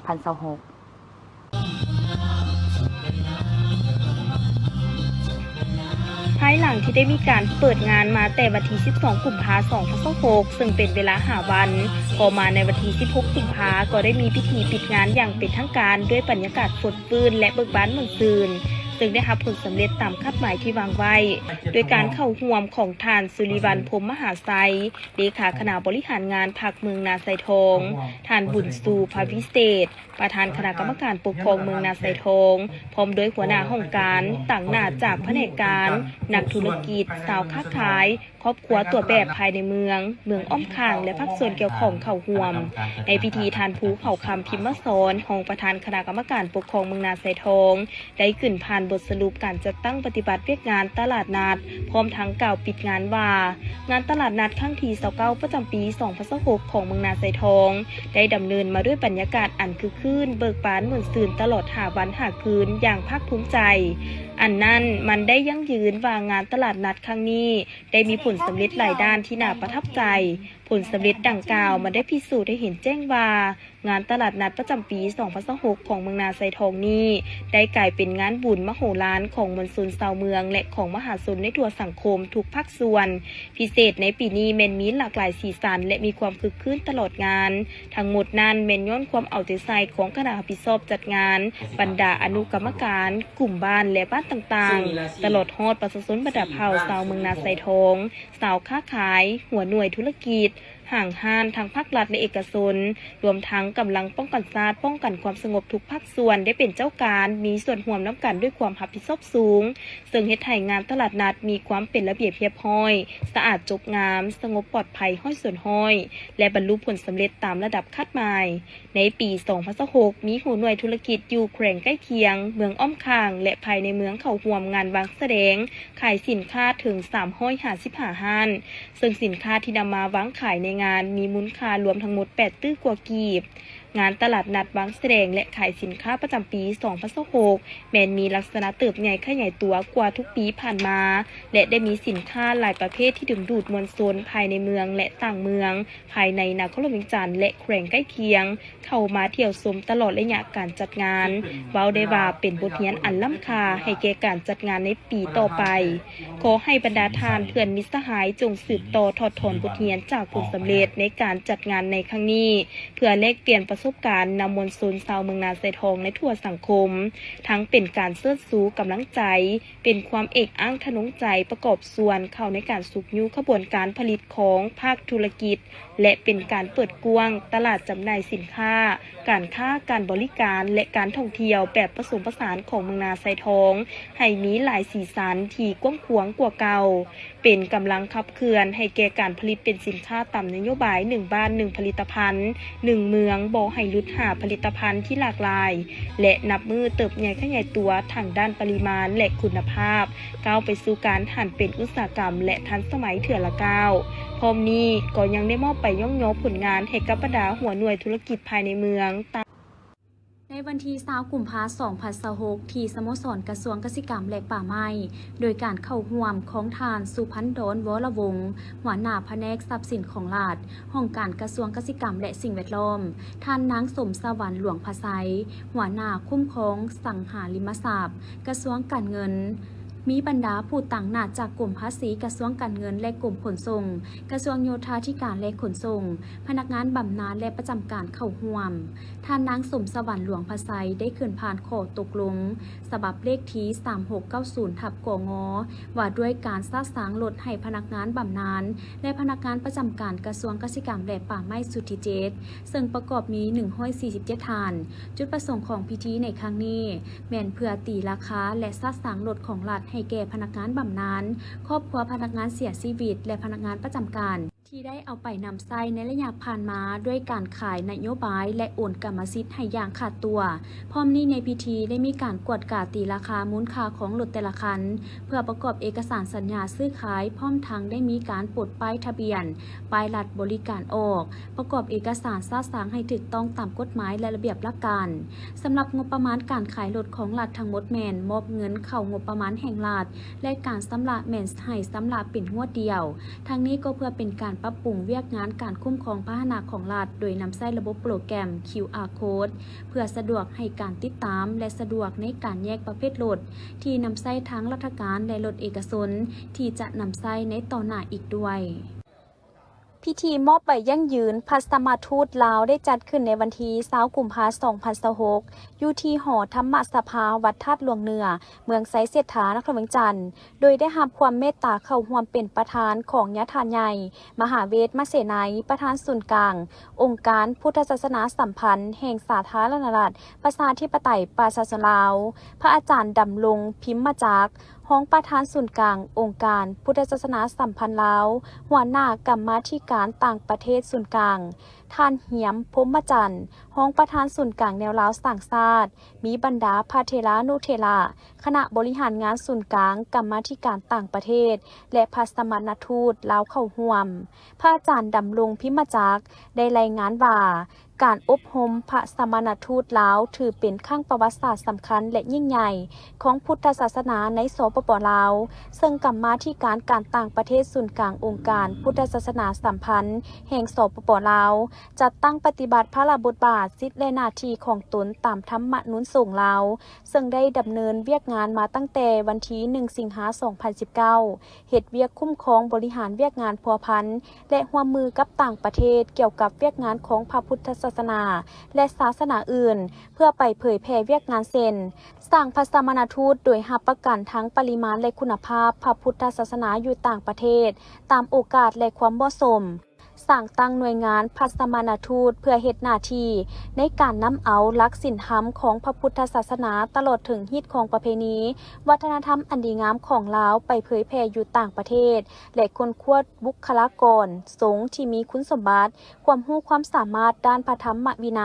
ພັນຊາວຫົກ. ພາຍຫຼັງທີ່ໄດ້ມີການເປີດງານມາແຕ່ວັນທີສິບສອງ ກຸມພາ ສອງພັນຊາວຫົກ ເຊິ່ງເປັນເວລາຫ້າວັນ, ຕໍ່ມາໃນວັນທີສິບຫົກ ກຸມພາ ກໍໄດ້ມີພິທີປິດງານຢ່າງເປັນທາງການ ດ້ວຍບັນຍາກາດສົດ ຟື້ນ ແລະ ເບີກບານມ່ວນຊື່ນ, ເຊິ່ງໄດ້ຮັບຜົນສຳເລັດຕາມຄາດໝາຍທີ່ວາງໄວ້, ໂດຍການເຂົ້າຮ່ວມຂອງທ່ານ ສຸລິວັນ ພົມມະຫາໄຊ, ເລຂາຄະນະບໍລິຫານງານພັກເມືອງນາຊາຍທອງ, ທ່ານ ບຸນຊູ ພະວິເສດ, ປະທານຄະນະກຳມະການປົກຄອງເມືອງນາຊາຍທອງ, ພ້ອມດ້ວຍຫົວໜ້າຫ້ອງການ, ຕາງໜ້າຈາກພະແນກການ, ນັກທຸລະກິດ, ຊາວຄ້າຂາຍ, ຄອບຄົວຕົວແບບພາຍໃນເມືອງ, ເມືອງອ້ອມຂ້າງ ແລະ ພາກສ່ວນກ່ຽວຂ້ອງເຂົ້າຮ່ວມ. ໃນພິທີ ທ່ານ ພູເຂົາຄຳ ພິມມະສອນ, ຮອງປະທານຄະນະກຳມະການປົກຄອງເມືອງນາຊາຍທອງ, ໄດ້ຂຶ້ນຜ່ານບົດສະຫຼຸບການຈັດຕັ້ງປະຕິບັດວຽກງານຕະຫຼາດນັດ, ພ້ອມທັງກ່າວປິດງານວ່າ, ງານຕະຫຼາດນັດຄັ້ງທີຊາວເກົ້າ ປະຈຳປີສອງພັນຊາວຫົກ ຂອງເມືອງນາຊາຍທອງ ໄດ້ດຳເນີນມາດ້ວຍບັນຍາກາດອັນຄຶກຄື້ນ, ເບີກບານ, ມ່ວນຊື່ນຕະຫຼອດຫ້າວັນຫ້າຄືນຢ່າງພາກພູມໃຈ. ອັນນັ້ນ, ມັນໄດ້ຢັ້ງຢືນວ່າງານຕະຫຼາດນັດຄັ້ງນີ້ ໄດ້ມີຜົນສຳເລັດຫຼາຍດ້ານທີ່ໜ້າປະທັບໃຈ. ຜົນສຳເລັດດັ່ງກ່າວ ມັນໄດ້ພິສູດໃຫ້ເຫັນແຈ້ງວ່າ ງານຕະຫຼາດນັດປະຈຳປີສອງພັນຊາວຫົກ ຂອງເມືອງນາຊາຍທອງນີ້ ໄດ້ກາຍເປັນງານບຸນມະໂຫລານຂອງມວນຊົນຊາວເມືອງ ແລະ ຂອງມະຫາຊົນໃນທົ່ວສັງຄົມທຸກພາກສ່ວນ. ພິເສດໃນປີນີ້ແມ່ນມີຫຼາກຫຼາຍສີສັນ ແລະ ມີຄວາມຄຶກຄື້ນຕະຫຼອດງານ. ທັງໝົດນັ້ນແມ່ນຍ້ອນຄວາມເອົາໃຈໃສ່ຂອງຄະນະຮັບຜິດຊອບຈັດງານ, ບັນດາອະນຸກຳມະການ, ກຸ່ມບ້ານ ແລະ ບ້ານຕ່າງໆ, ຕະຫຼອດຮອດປະຊາຊົນບັນດາເຜົ່າຊາວເມືອງນາຊາຍທອງ, ຊາວຄ້າຂາຍ, ຫົວໜ່ວຍທຸລະກິດ, ຫ້າງຮ້ານທັງພາກລັດ ແລະ ເອກະຊົນ, ລວມທັງກຳລັງປ້ອງກັນຊາດ, ປ້ອງກັນຄວາມສະຫງົບທຸກພາກສ່ວນ ໄດ້ເປັນເຈົ້າການ, ມີສ່ວນຮ່ວມນຳກັນດ້ວຍຄວາມຮັບຜິດຊອບສູງ, ເຊິ່ງເຮັດໃຫ້ງານຕະຫຼາດນັດມີຄວາມເປັນລະບຽບຮຽບຮ້ອຍ, ສະອາດຈົບງາມ, ສະຫງົບປອດໄພຮ້ອຍສ່ວນຮ້ອຍ ແລະ ບັນລຸຜົນສຳເລັດຕາມລະດັບຄາດໝາຍ. ໃນປີສອງພັນຊາວຫົກ ມີຫົວໜ່ວຍທຸລະກິດຢູ່ແຂວງໃກ້ຄຽງ, ເມືອງອ້ອມຂ້າງ ແລະ ພາຍໃນເມືອງເຂົ້າຮ່ວມງານວາງສະແດງຂາຍສິນຄ້າເຖິງສາມຮ້ອຍຫ້າສິບຫ້າຮ້ານ, ເຊິ່ງສິນຄ້າທີ່ນຳມາວາງຂາຍໃນງານມີມູນຄ່າລວມທັງໝົດແປດຕື້ກວ່າກີບ. ງານຕະຫຼາດນັດວາງສະແດງ ແລະ ຂາຍສິນຄ້າປະຈຳປີສອງພັນຊາວຫົກ ແມ່ນມີລັກສະນະເຕີບໃຫຍ່ຂະຫຍາຍຕົວກວ່າທຸກປີຜ່ານມາ ແລະ ໄດ້ມີສິນຄ້າຫຼາຍປະເພດທີ່ດຶງດູດມວນຊົນພາຍໃນເມືອງ ແລະ ຕ່າງເມືອງ, ພາຍໃນນະຄອນຫຼວງວຽງຈັນ ແລະ ແຂວງໃກ້ຄຽງ ເຂົ້າມາທ່ຽວຊົມຕະຫຼອດໄລຍະການຈັດງານ, ເວົ້າໄດ້ວ່າເປັນບົດຮຽນອັນລ້ຳຄ່າໃຫ້ແກ່ການຈັດງານໃນປີຕໍ່ໄປ. ຂໍໃຫ້ບັນດາທ່ານເພື່ອນມິດສະຫາຍຈົ່ງສືບຕໍ່ຖອດຖອນບົດຮຽນຈາກຜົນສຳເລັດໃນການຈັດງານໃນຄັ້ງນີ້, ເພື່ອແລກປ່ຽນປະສົບການນຳມວນຊົນຊາວເມືອງນາຊາຍທອງໃນທົ່ວສັງຄົມ, ທັງເປັນການເຊີດຊູກຳລັງໃຈ, ເປັນຄວາມເອກອ້າງທະນົງໃຈປະກອບສ່ວນເຂົ້າໃນການຊຸກຍູ້ຂະບວນການຜະລິດຂອງພາກທຸລະກິດ ແລະ ເປັນການເປີດກວ້າງຕະຫຼາດຈຳໜ່າຍສິນຄ້າ, ການຄ້າ, ການບໍລິການ ແລະ ການທ່ອງທ່ຽວແບບປະສົມປະສານຂອງເມືອງນາຊາຍທອງ ໃຫ້ມີຫຼາຍສີສັນທີ່ກວ້າງຂວາງກວ່າເກົ່າ, ເປັນກຳລັງຂັບເຄື່ອນໃຫ້ແກ່ການຜະລິດເປັນສິນຄ້າຕາມນະໂຍບາຍໜຶ່ງບ້ານໜຶ່ງຜະລິດຕະພັນ, ໜຶ່ງເມືອງບໍ່ໃຫ້ຫຼຸດຫ້າຜະລິດຕະພັນທີ່ຫຼາກຫຼາຍ ແລະ ນັບມື້ເຕີບໃຫຍ່ຂະຫຍາຍຕົວທັງດ້ານປະລິມານ ແລະ ຄຸນນະພາບ, ກ້າວໄປສູ່ການຫັນເປັນອຸດສາຫະກຳ ແລະ ທັນສະໄໝເທື່ອລະກ້າວ. ພ້ອມນີ້ກໍຍັງໄດ້ມອບໃບຍ້ອງຍໍຜົນງານໃຫ້ກັບບັນດາຫົວໜ່ວຍທຸລະກິດພາຍໃນເມືອງ. ໃນວັນທີຊາວ ກຸມພາ ສອງພັນຊາວຫົກ ທີ່ສະໂມສອນກະຊວງກະສິກຳ ແລະ ປ່າໄມ້ ໂດຍການເຂົ້າຮ່ວມຂອງທ່ານ ສຸພັນດອນ ວໍລະວົງ ຫົວໜ້າພະແນກຊັບສິນຂອງລັດ, ຫ້ອງການກະຊວງກະສິກຳ ແລະ ສິ່ງແວດລ້ອມ, ທ່ານນາງ ສົມສະຫວັນ ຫຼວງພະໄຊ ຫົວໜ້າຄຸ້ມຄອງສັງຫາລິມະຊັບ, ກະຊວງການເງິນ, ມີບັນດາຜູ້ຕາງໜ້າຈາກກົມພາສີ, ກະຊວງການເງິນ ແລະ ກົມຂົນສົ່ງ, ກະຊວງໂຍທາທິການ ແລະ ຂົນສົ່ງ, ພະນັກງານບຳນານ ແລະ ປະຈຳການເຂົ້າຮ່ວມ. ທ່ານນາງ ສົມສະຫວັນ ຫຼວງພະໄຊ ໄດ້ຂຶ້ນຜ່ານຂໍ້ຕົກລົງສະບັບເລກທີ ສາມຫົກເກົ້າສູນ ທັບ ກງ ວ່າດ້ວຍການສະສາງລົດໃຫ້ພະນັກງານບຳນານ ແລະ ພະນັກງານປະຈຳການກະຊວງກະສິກຳ ແລະ ປ່າໄມ້ຊຸດທີເຈັດ ເຊິ່ງປະກອບມີໜຶ່ງຮ້ອຍສີ່ສິບເຈັດທ່ານ. ຈຸດປະສົງຂອງພິທີໃນຄັ້ງນີ້ ແມ່ນເພື່ອຕີລາຄາ ແລະ ສະສາງລົດຂອງລັດໃຫ້ແກ່ພະນັກງານບຳນານ, ຄອບຄົວພະນັກງານເສຍຊີວິດ ແລະ ພະນັກງານປະຈຳການ ທີ່ໄດ້ເອົາໄປນຳໃຊ້ໃນໄລຍະຜ່ານມາ ດ້ວຍການຂາຍນະໂຍບາຍ ແລະ ໂອນກຳມະສິດໃຫ້ຢ່າງຂາດຕົວ. ພ້ອມນີ້ໃນພິທີໄດ້ມີການກວດກາຕີລາຄາມູນຄ່າຂອງລົດແຕ່ລະຄັນ ເພື່ອປະກອບເອກະສານສັນຍາຊື້ຂາຍ, ພ້ອມທັງໄດ້ມີການປົດປ້າຍທະບຽນ, ປ້າຍລັດບໍລິການອອກ, ປະກອບເອກະສານສະສາງໃຫ້ຖືກຕ້ອງຕາມກົດໝາຍ ແລະ ລະບຽບຫຼັກການ. ສຳລັບງົບປະມານການຂາຍລົດຂອງລັດທັງໝົດແມ່ນມອບເງິນເຂົ້າງົບປະມານແຫ່ງລັດ ແລະ ການຊຳລະແມ່ນໃຫ້ຊຳລະເປັນງວດດຽວ. ທັງນີ້ກໍເພື່ອເປັນການ ປັບປຸງວຽກງານການຄຸ້ມຄອງພາຫະນະຂອງລັດ ໂດຍນຳໃຊ້ລະບົບໂປຣແກຣມ ຄິວອາ ໂຄດ ເພື່ອສະດວກໃຫ້ການຕິດຕາມ ແລະ ສະດວກໃນການແຍກປະເພດລົດທີ່ນຳໃຊ້ທາງລັດຖະການ ແລະ ລົດເອກະຊົນທີ່ຈະນຳໃຊ້ໃນຕໍ່ໜ້າອີກດ້ວຍ. ພິທີມອບໃບຢັ້ງຢືນພັດສະມະທູດລາວໄດ້ຈັດຂຶ້ນໃນວັນທີຊາວ ກຸມພາ ສອງພັນຊາວຫົກ ຢູ່ທີ່ຫໍທຳມະສະພາວັດທາດຫຼວງເໜືອ ເມືອງໄຊເສດຖາ ນະຄອນຫຼວງວຽງຈັນ ໂດຍໄດ້ຮັບຄວາມເມດຕາເຂົ້າຮ່ວມເປັນປະທານຂອງຍາທ່ານໃຫຍ່ ມະຫາເວດມະເສໄນ ປະທານສູນກາງອົງການພຸດທະສາສະໜາສຳພັນແຫ່ງສາທາລະນະລັດ ປະຊາທິປະໄຕ ປະຊາຊົນລາວ, ພະອາຈານ ດຳລົງ ພິມມະຈັກ ຮອງປະທານສູນກາງອົງການພຸດທະສາສະໜາສຳພັນລາວ, ຫົວໜ້າກຳມາທິການຕ່າງປະເທດສູນກາງ, ທ່ານ ຮຽມ ພົມມະຈັນ ຮອງປະທານສູນກາງແນວລາວສ້າງຊາດ, ມີບັນດາພະເຖລານຸເຖລະ, ຄະນະບໍລິຫານງານສູນກາງ, ກຳມາທິການຕ່າງປະເທດ ແລະ ພັດສະມະນະທູດລາວເຂົ້າຮ່ວມ. ພະອາຈານ ດຳລົງ ພິມມະຈັກ ໄດ້ລາຍງານວ່າ, ການອົບຮົມພະສະມະນະທູດລາວ ຖືເປັນຄັ້ງປະຫວັດສາດສຳຄັນ ແລະ ຍິ່ງໃຫຍ່ຂອງພຸດທະສາສະໜາໃນ ສປປ ລາວ, ເຊິ່ງກຳມາທິການການຕ່າງປະເທດສູນກາງອົງການພຸດທະສາສະໜາສຳພັນແຫ່ງ ສປປ ລາວ ຈັດຕັ້ງປະຕິບັດພາລະບົດບາດ, ສິດ ແລະ ໜ້າທີ່ຂອງຕົນຕາມທຳມະນູນສົງລາວ, ເຊິ່ງໄດ້ດຳເນີນວຽກງານມາຕັ້ງແຕ່ວັນທີໜຶ່ງ ສິງຫາ ສອງພັນສິບເກົ້າ ເຮັດວຽກຄຸ້ມຄອງບໍລິຫານວຽກງານພົວພັນ ແລະ ຮ່ວມມືກັບຕ່າງປະເທດກ່ຽວກັບວຽກງານຂອງພະພຸດທະສາສະໜາ ແລະ ສາສະໜາອື່ນ ເພື່ອໄປເຜີຍແຜ່ວຽກງານເຊັ່ນ ສ້າງພັດສະມະນະທູດໂດຍຮັບປະກັນທັງປະລິມານ ແລະ ຄຸນນະພາບພະພຸດທະສາສະໜາຢູ່ຕ່າງປະເທດ ຕາມໂອກາດ ແລະ ຄວາມເໝາະສົມ, ສ້າງຕັ້ງໜ່ວຍງານພັດສະມະນະທູດເພື່ອເຮັດໜ້າທີ່ໃນການນຳເອົາຫຼັກສິນທຳຂອງພະພຸດທະສາສະໜາ ຕະຫຼອດເຖິງຮີດຄອງປະເພນີ ວັດທະນະທຳອັນດີງາມຂອງລາວໄປເຜີຍແຜ່ຢູ່ຕ່າງປະເທດ ແລະ ຄົ້ນຄວ້າບຸກຄະລາກອນສົງທີ່ມີຄຸນສົມບັດ, ຄວາມຮູ້ຄວາມສາມາດດ້ານພະທຳມະວິໄນ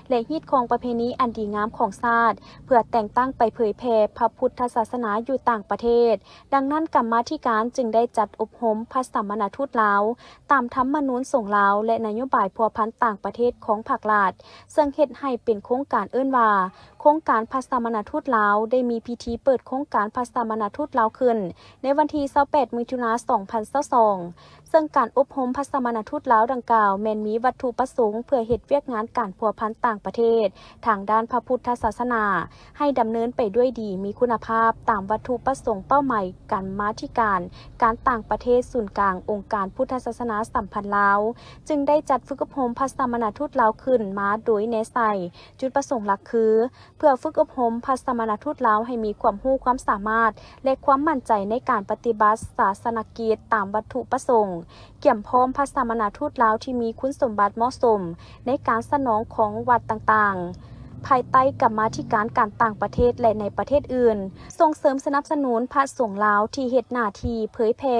ແລະ ຮີດຄອງປະເພນີອັນດີງາມຂອງຊາດ ເພື່ອແຕ່ງຕັ້ງໄປເຜີຍແຜ່ພະພຸດທະສາສະໜາຢູ່ຕ່າງປະເທດ. ດັ່ງນັ້ນ, ກຳມາທິການຈຶ່ງໄດ້ຈັດອົບຮົມພະສະມະນະທູດລາວ ຕາມທຳມະນູນສົງລາວ ແລະ ນະໂຍບາຍພົວພັນຕ່າງປະເທດຂອງພັກລັດ, ເຊິ່ງເຮັດໃຫ້ເປັນໂຄງການເອີ້ນວ່າ ໂຄງການພະສະມະນະທູດລາວ ໄດ້ມີພິທີເປີດໂຄງການພະສະມະນະທູດລາວຂຶ້ນ ໃນວັນທີຊາວແປດ ມິຖຸນາ ສອງພັນຊາວສອງ ເຊິ່ງການອົບຮົມພະສະມະນະທູດລາວດັ່ງກ່າວ ແມ່ນມີວັດຖຸປະສົງເພື່ອເຮັດວຽກງານການພົວພັນຕ່າງປະເທດ ທາງດ້ານພະພຸດທະສາສະໜາ ໃຫ້ດຳເນີນໄປດ້ວຍດີ ມີຄຸນນະພາບ ຕາມວັດຖຸປະສົງເປົ້າໝາຍກຳມາທິການການຕ່າງປະເທດສູນກາງອົງການພຸດທະສາສະໜາສຳພັນລາວ ຈຶ່ງໄດ້ຈັດຝຶກອົບຮົມພະສະມະນະທູດລາວຂຶ້ນມາໂດຍແນໃສ່ຈຸດປະສົງຫຼັກຄື ເພື່ອຝຶກອົບຮົມພະສະມະນະທູດລາວໃຫ້ມີຄວາມຮູ້ຄວາມສາມາດ ແລະ ຄວາມໝັ້ນໃຈໃນການປະຕິບັດສາສະນະກິດຕາມວັດຖຸປະສົງ, ກຽມພ້ອມພະສະມະນະທູດລາວທີ່ມີຄຸນສົມບັດເໝາະສົມໃນການສະໜອງຂອງວັດຕ່າງໆ ພາຍໃຕ້ກຳມາທິການການຕ່າງປະເທດ ແລະ ໃນປະເທດອື່ນ, ສົ່ງເສີມສະໜັບສະໜູນພະສົງລາວທີ່ເຮັດໜ້າທີ່ເຜີຍແຜ່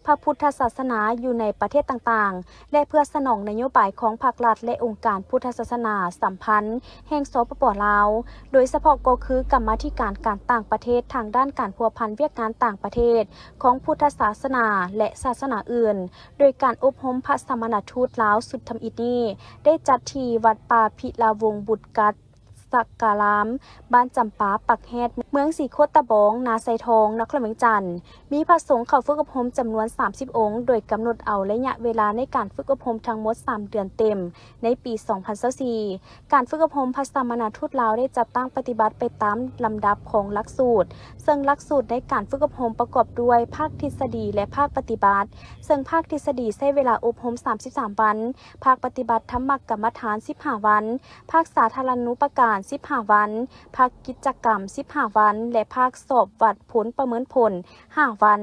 ພະພຸດທະສາສະໜາຢູ່ໃນປະເທດຕ່າງໆ ແລະ ເພື່ອສະໜອງນະໂຍບາຍຂອງພັກລັດ ແລະ ອົງການພຸດທະສາສະໜາສຳພັນແຫ່ງ ສປປ ລາວ, ໂດຍສະເພາະກໍຄືກຳມາທິການການຕ່າງປະເທດທາງດ້ານການພົວພັນວຽກງານຕ່າງປະເທດຂອງພຸດທະສາສະໜາ ແລະ ສາສະໜາອື່ນ, ໂດຍການອົບຮົມພະສະມະນະທູດລາວຊຸດທຳອິດນີ້ ໄດ້ຈັດທີ່ວັດປ່າພິລາວົງບຸດກັດ ສັກກາລາມ, ບ້ານຈຳປາປັກແຮດ, ເມືອງສີໂຄດຕະບອງ, ນາໄຊທອງ, ນະຄອນຫຼວງວຽງຈັນ, ມີພະສົງເຂົ້າຝຶກອົບຮົມຈຳນວນສາມສິບອົງ, ໂດຍກຳນົດເອົາໄລຍະເວລາໃນການຝຶກອົບຮົມທັງໝົດສາມເດືອນເຕັມ ໃນປີສອງພັນຊາວສີ່. ການຝຶກອົບຮົມພະສະມະນະທູດລາວໄດ້ຈັດຕັ້ງປະຕິບັດໄປຕາມລຳດັບຂອງຫຼັກສູດ, ເຊິ່ງຫຼັກສູດໃນການຝຶກອົບຮົມປະກອບດ້ວຍພາກທິດສະດີ ແລະ ພາກປະຕິບັດ, ເຊິ່ງພາກທິດສະດີໃຊ້ເວລາອົບຮົມສາມສິບສາມວັນ, ພາກປະຕິບັດທຳມະກຳມະຖານສິບຫ້າວັນ, ພາກສາທາລະນູປະການສິບຫ້າວັນ, ພາກກິດຈະກຳສິບຫ້າວັນ ແລະ ພາກສອບວັດຜົນປະເມີນຜົນຫ້າວັນ.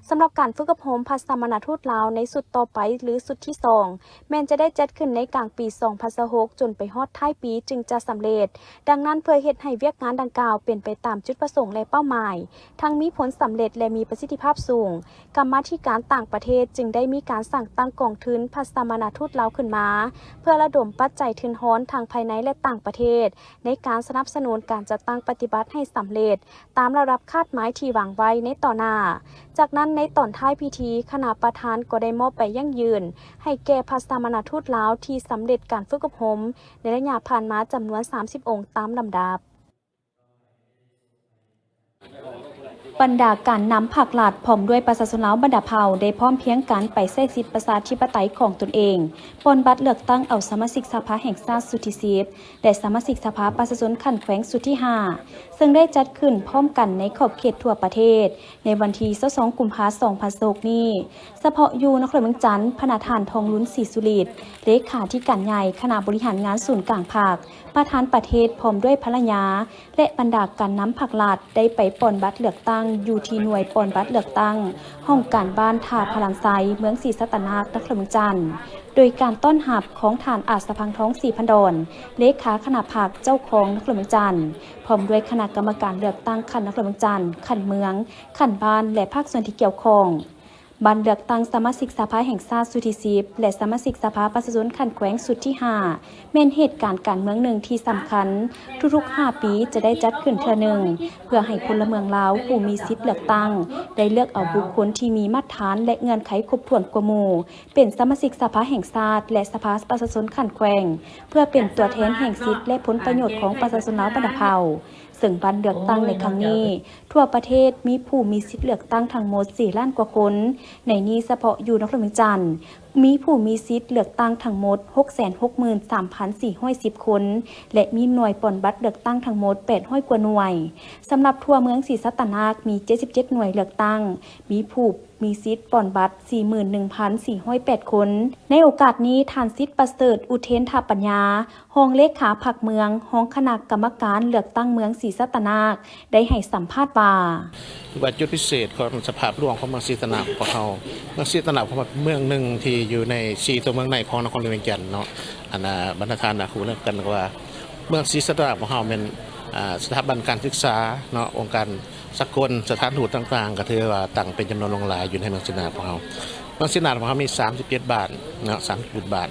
ສຳລັບການຝຶກອົບຮົມພະສະມະນະທູດລາວໃນຊຸດຕໍ່ໄປ ຫຼື ຊຸດທີສອງ ແມ່ນຈະໄດ້ຈັດຂຶ້ນໃນກາງປີສອງພັນຊາວຫົກ ຈົນໄປຮອດທ້າຍປີຈຶ່ງຈະສຳເລັດ. ດັ່ງນັ້ນ, ເພື່ອເຮັດໃຫ້ວຽກງານດັ່ງກ່າວເປັນໄປຕາມຈຸດປະສົງ ແລະ ເປົ້າໝາຍ, ທັງມີຜົນສຳເລັດ ແລະ ມີປະສິດທິພາບສູງ, ກຳມາທິການຕ່າງປະເທດຈຶ່ງໄດ້ມີການສ້າງຕັ້ງກອງທຶນພະສະມະນະທູດລາວຂຶ້ນມາ ເພື່ອລະດົມປັດໄຈທຶນຮອນທັງພາຍໃນ ແລະ ຕ່າງປະເທດ ໃນການສະໜັບສະໜູນການຈັດຕັ້ງປະຕິບັດໃຫ້ສຳເລັດຕາມລະດັບຄາດໝາຍທີ່ວາງໄວ້ໃນຕໍ່ໜ້າ. ຈາກນັ້ນ, ໃນຕອນທ້າຍພິທີ, ຄະນະປະທານກໍໄດ້ມອບໃບຢັ້ງຢືນໃຫ້ແກ່ພະສະມະນະທູດລາວທີ່ສຳເລັດການຝຶກອົບຮົມໃນໄລຍະຜ່ານມາຈຳນວນສາມສິບອົງຕາມລຳດັບ. ບັນດາການນຳພັກລັດ ພ້ອມດ້ວຍປະຊາຊົນລາວບັນດາເຜົ່າ ໄດ້ພ້ອມພຽງກັນໄປໃຊ້ສິດປະຊາທິປະໄຕຂອງຕົນເອງ, ປ່ອນບັດເລືອກຕັ້ງເອົາສະມາຊິກສະພາແຫ່ງຊາດຊຸດທີສິບ ແລະ ສະມາຊິກສະພາປະຊາຊົນຂັ້ນແຂວງຊຸດທີຫ້າ ເຊິ່ງໄດ້ຈັດຂຶ້ນພ້ອມກັນໃນຂອບເຂດທົ່ວປະເທດ ໃນວັນທີຊາວສອງ ກຸມພາ ສອງພັນຊາວຫົກນີ້. ສະເພາະຢູ່ນະຄອນຫຼວງວຽງຈັນ, ພະນະທ່ານ ທອງລຸນ ສີສຸລິດ ເລຂາທິການໃຫຍ່ຄະນະບໍລິຫານງານສູນກາງພັກ, ປະທານປະເທດ ພ້ອມດ້ວຍພັນລະຍາ ແລະ ບັນດາການນຳພັກລັດ ໄດ້ໄປປ່ອນບັດເລືອກຕັ້ງຢູ່ທີ່ໜ່ວຍປ່ອນບັດເລືອກຕັ້ງຫ້ອງການບ້ານທ່າພະລານໄຊ, ເມືອງສີສັດຕະນາກ, ນະຄອນຫຼວງວຽງຈັນ, ໂດຍການຕ້ອນຮັບຂອງທ່ານ ອາດສະພັງທອງ ສີພັນດອນ ເລຂາຄະນະພັກ, ເຈົ້າຄອງນະຄອນຫຼວງວຽງຈັນ, ພ້ອມດ້ວຍຄະນະກຳມະການເລືອກຕັ້ງຂັ້ນນະຄອນຫຼວງວຽງຈັນ, ຂັ້ນເມືອງ, ຂັ້ນບ້ານ ແລະ ພາກສ່ວນທີ່ກ່ຽວຂ້ອງ. ບັດເລືອກຕັ້ງສະມາຊິກສະພາແຫ່ງຊາດຊຸດທີສິບ ແລະ ສະມາຊິກສະພາປະຊາຊົນຂັ້ນແຂວງຊຸດທີຫ້າ ແມ່ນເຫດການການເມືອງໜຶ່ງທີ່ສຳຄັນ. ທຸກໆຫ້າປີຈະໄດ້ຈັດຂຶ້ນເທື່ອໜຶ່ງ ເພື່ອໃຫ້ພົນລະເມືອງລາວຜູ້ມີສິດເລືອກຕັ້ງ ໄດ້ເລືອກເອົາບຸກຄົນທີ່ມີມາດຖານ ແລະ ເງື່ອນໄຂຄົບຖ້ວນກວ່າໝູ່ ເປັນສະມາຊິກສະພາແຫ່ງຊາດ ແລະ ສະພາປະຊາຊົນຂັ້ນແຂວງ ເພື່ອເປັນຕົວແທນແຫ່ງສິດ ແລະ ຜົນປະໂຫຍດຂອງປະຊາຊົນລາວບັນດາເຜົ່າ. ເຊິ່ງບັດເລືອກຕັ້ງໃນຄັ້ງນີ້ ທົ່ວປະເທດມີຜູ້ມີສິດເລືອກຕັ້ງທັງໝົດສີ່ລ້ານກວ່າຄົນ. ໃນນີ້ສະເພາະຢູ່ນະຄອນຫຼວງວຽງຈັນ ມີຜູ້ມີສິດເລືອກຕັ້ງທັງໝົດຫົກແສນຫົກໝື່ນສາມພັນສີ່ຮ້ອຍສິບຄົນ ແລະ ມີໜ່ວຍປ່ອນບັດເລືອກຕັ້ງທັງໝົດແປດຮ້ອຍກວ່າໜ່ວຍ. ສຳລັບທົ່ວເມືອງສີສັດຕະນາກມີເຈັດສິບເຈັດໜ່ວຍເລືອກຕັ້ງ, ມີຜູ້ມີສິດປ່ອນບັດສີ່ໝື່ນໜຶ່ງພັນສີ່ຮ້ອຍແປດຄົນ. ໃນໂອກາດນີ້ ທ່ານ ສິດປະເສີດ ອຸເທນທະປັນຍາ ຮອງເລຂາພັກເມືອງ, ຮອງຄະນະກຳມະການເລືອກຕັ້ງເມືອງສີສັດຕະນາກ ໄດ້ໃຫ້ສຳພາດວ່າ ຖືວ່າຈຸດພິເສດຂອງສະພາບລວມຂອງເມືອງສີສັດຕະນາກຂອງພວກເຮົາ, ເມືອງສີສັດຕະນາກຂອງເຮົາເປັນເມືອງໜຶ່ງທີ່ຢູ່ໃນສີ່ຕົວເມືອງໃນຂອງນະຄອນຫຼວງວຽງຈັນເນາະ. ອັນນ່າ ບັນດາທ່ານນະຮູ້ນຳກັນວ່າ ເມືອງສີສັດຕະນາກຂອງເຮົາແມ່ນ ອ່າ ສະຖາບັນການສຶກສາເນາະ, ອົງການສາກົນ, ສະຖານທູດຕ່າງໆ ກໍຖືວ່າຕັ້ງເປັນຈຳນວນຫຼວງຫຼາຍຢູ່ໃນເມືອງສີສັດຕະນາກຂອງເຮົາ. ເມືອງສີສັດຕະນາກຂອງເຮົາມີສາມສິບເຈັດບ້ານເນາະ, ສາມສິບເຈັດບ້ານ.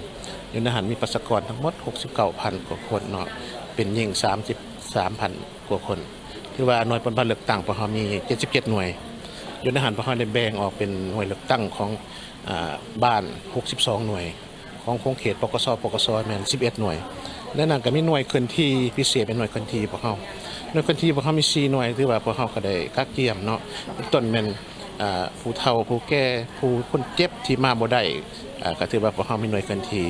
ຢູ່ໃນຫັ້ນມີປະຊາກອນທັງໝົດຫົກສິບເກົ້າພັນກວ່າຄົນເນາະ, ເປັນຍິງສາມສິບສາມພັນກວ່າຄົນ. ຖືວ່າໜ່ວຍປ່ອນບັດເລືອກຕັ້ງພວກເຮົາມີເຈັດສິບເຈັດໜ່ວຍ. ຢູ່ໃນຫັ້ນພວກເຮົາໄດ້ແບ່ງອອກເປັນໜ່ວຍເລືອກຕັ້ງຂອງ ອາ ບ້ານຫົກສິບສອງໜ່ວຍ, ຂອງຂົງເຂດ ປກສ ປກສ ແມ່ນສິບເອັດໜ່ວຍ. ໃນນັ້ນກໍມີໜ່ວຍເຄື່ອນທີ່ພິເສດ, ເປັນໜ່ວຍເຄື່ອນທີ່ພວກເຮົາ. ໜ່ວຍເຄື່ອນທີ່ພວກເຮົາມີສີ່ໜ່ວຍ, ຖືວ່າພວກເຮົາກໍໄດ້ກະກຽມເນາະ, ເປັນຕົ້ນແມ່ນ ອາ ຜູ້ເຖົ້າ ຜູ້ແກ່ ຜູ້ຄົນເຈັບທີ່ມາບໍ່ໄດ້ ອາ ກໍຖືວ່າພວກເຮົາມີໜ່ວຍເຄື່ອນທີ່.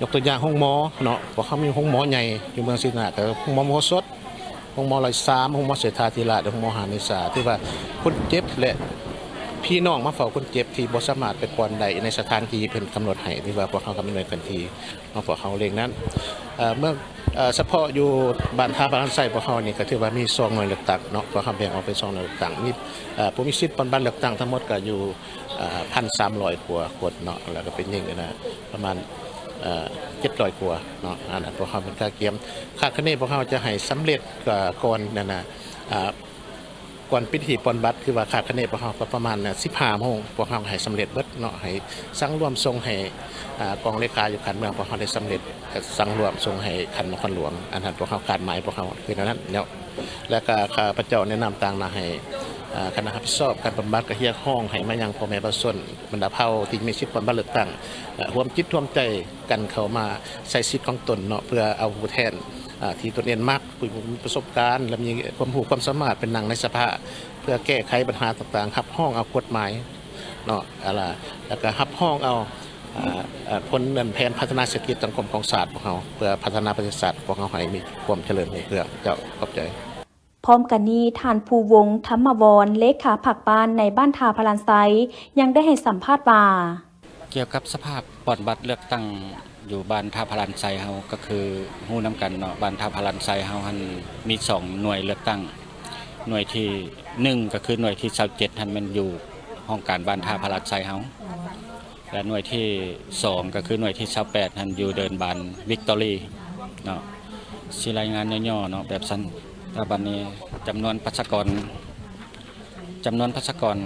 ຍົກຕົວຢ່າງໂຮງໝໍເນາະ, ພວກເຮົາມີໂຮງໝໍໃຫຍ່ຢູ່ເມືອງສີສັດຕະນາກ, ກໍໂຮງໝໍມະໂຫສົດ, ໂຮງໝໍຮ້ອຍສາມ, ໂຮງໝໍເສດຖາທິລາດ, ໂຮງໝໍຫານເດຊາ. ຖືວ່າຄົນເຈັບ ແລະ ພີ່ນ້ອງມາເຝົ້າຄົນເຈັບທີ່ບໍ່ສາມາດໄປປ່ອນໄດ້ໃນສະຖານທີ່ເພິ່ນກຳນົດໃຫ້, ຖືວ່າພວກເຮົາກໍມີໜ່ວຍເຄື່ອນທີ່ ຂອງພວກເຮົາເອງນັ້ນ. ເອີ ເມືອງ ເອີ ສະເພາະຢູ່ບ້ານທ່າພະລານໄຊພວກເຮົານີ້ ກໍຖືວ່າມີສອງໜ່ວຍເລືອກຕັ້ງເນາະ, ພວກເຮົາແບ່ງອອກເປັນສອງໜ່ວຍເລືອກຕັ້ງ. ມີ ເອີ ຜູ້ມີສິດປ່ອນບັດເລືອກຕັ້ງທັງໝົດກໍຢູ່ ເອີ ພັນສາມຮ້ອຍກວ່າຄົນເນາະ, ແລ້ວກໍເປັນຍິງນະ ປະມານ ເອີ ເຈັດຮ້ອຍກວ່າເນາະ. ອັນນັ້ນພວກເຮົາເປັນກະກຽມ. ຄາດຄະເນພວກເຮົາຈະໃຫ້ສຳເລັດ ເອີ ກ່ອນນັ້ນນະ ເອີ ກ່ອນປິດຫີບປ່ອນບັດ ຄືວ່າຄາດຄະເນພວກເຮົາກໍປະມານສິບຫ້າໂມງ ພວກເຮົາໃຫ້ສຳເລັດເບິດເນາະ, ໃຫ້ສັງລວມສົ່ງໃຫ້ ອາ ກອງເລຂາຢູ່ຂັ້ນເມືອງພວກເຮົາໄດ້ສຳເລັດ, ສັງລວມສົ່ງໃຫ້ຂັ້ນນະຄອນຫຼວງ. ອັນນັ້ນພວກເຮົາຄາດໝາຍພວກເຮົາຄືແນວນັ້ນເນາະ. ແລ້ວກໍຂ້າພະເຈົ້າແນະນຳຕາງໜ້າໃຫ້ ອາ ຄະນະຮັບຜິດຊອບການບຳບັດ ກໍຮຽກຮ້ອງໃຫ້ມາຍັງພໍ່ແມ່ປະຊາຊົນບັນດາເຜົ່າທີ່ມີສິດປ່ອນບັດເລືອກຕັ້ງ ຮ່ວມຈິດຮ່ວມໃຈກັນເຂົ້າມາໃຊ້ສິດຂອງຕົນເນາະ, ເພື່ອເອົາຜູ້ແທນ ອາ ທີ່ຕົນເອງມັກ, ຜູ້ມີປະສົບການ ແລະ ມີຄວາມຮູ້ຄວາມສາມາດ ໄປນັ່ງໃນສະພາ ເພື່ອແກ້ໄຂບັນຫາຕ່າງໆ, ຮັບຮອງເອົາກົດໝາຍເນາະ ອາ ແລ້ວກໍຮັບຮອງເອົາ ອາ ອາ ຜົນແຜນພັດທະນາເສດຖະກິດສັງຄົມຂອງຊາດພວກເຮົາ, ເພື່ອພັດທະນາປະເທດຊາດພວກເຮົາໃຫ້ມີຄວາມຈະເລີນຮຸ່ງເຮືອງ. ເຈົ້າ ຂອບໃຈ. ພ້ອມກັນນີ້, ທ່ານ ພູວົງ ທຳມະວອນ ເລຂາພັກບ້ານໃນບ້ານທ່າພະລານໄຊ ຍັງໄດ້ໃຫ້ສຳພາດວ່າ ກ່ຽວກັບສະພາບປ່ອນບັດເລືອກຕັ້ງຢູ່ບ້ານທ່າພະລານໄຊເຮົາ ກໍຄືຮູ້ນຳກັນເນາະ, ບ້ານທ່າພະລານໄຊເຮົາຫັ້ນມີສອງໜ່ວຍເລືອກຕັ້ງ, ໜ່ວຍທີໜຶ່ງ ກໍຄືໜ່ວຍທີຊາວເຈັດຫັ້ນແມ່ນຢູ່ຫ້ອງການບ້ານທ່າພະລານໄຊເຮົາ ແລະ ໜ່ວຍທີສອງ ກໍຄືໜ່ວຍທີຊາວແປດຫັ້ນຢູ່ເດີ່ນບ້ານວິກຕໍຣີເນາະ. ຊິລາຍງານຫຍໍ້ໆເນາະ ແບບສັ້ນ. ແລ້ວບັດນີ້ຈຳນວນປະຊາກອນ ຈຳນວນປະຊາກອນ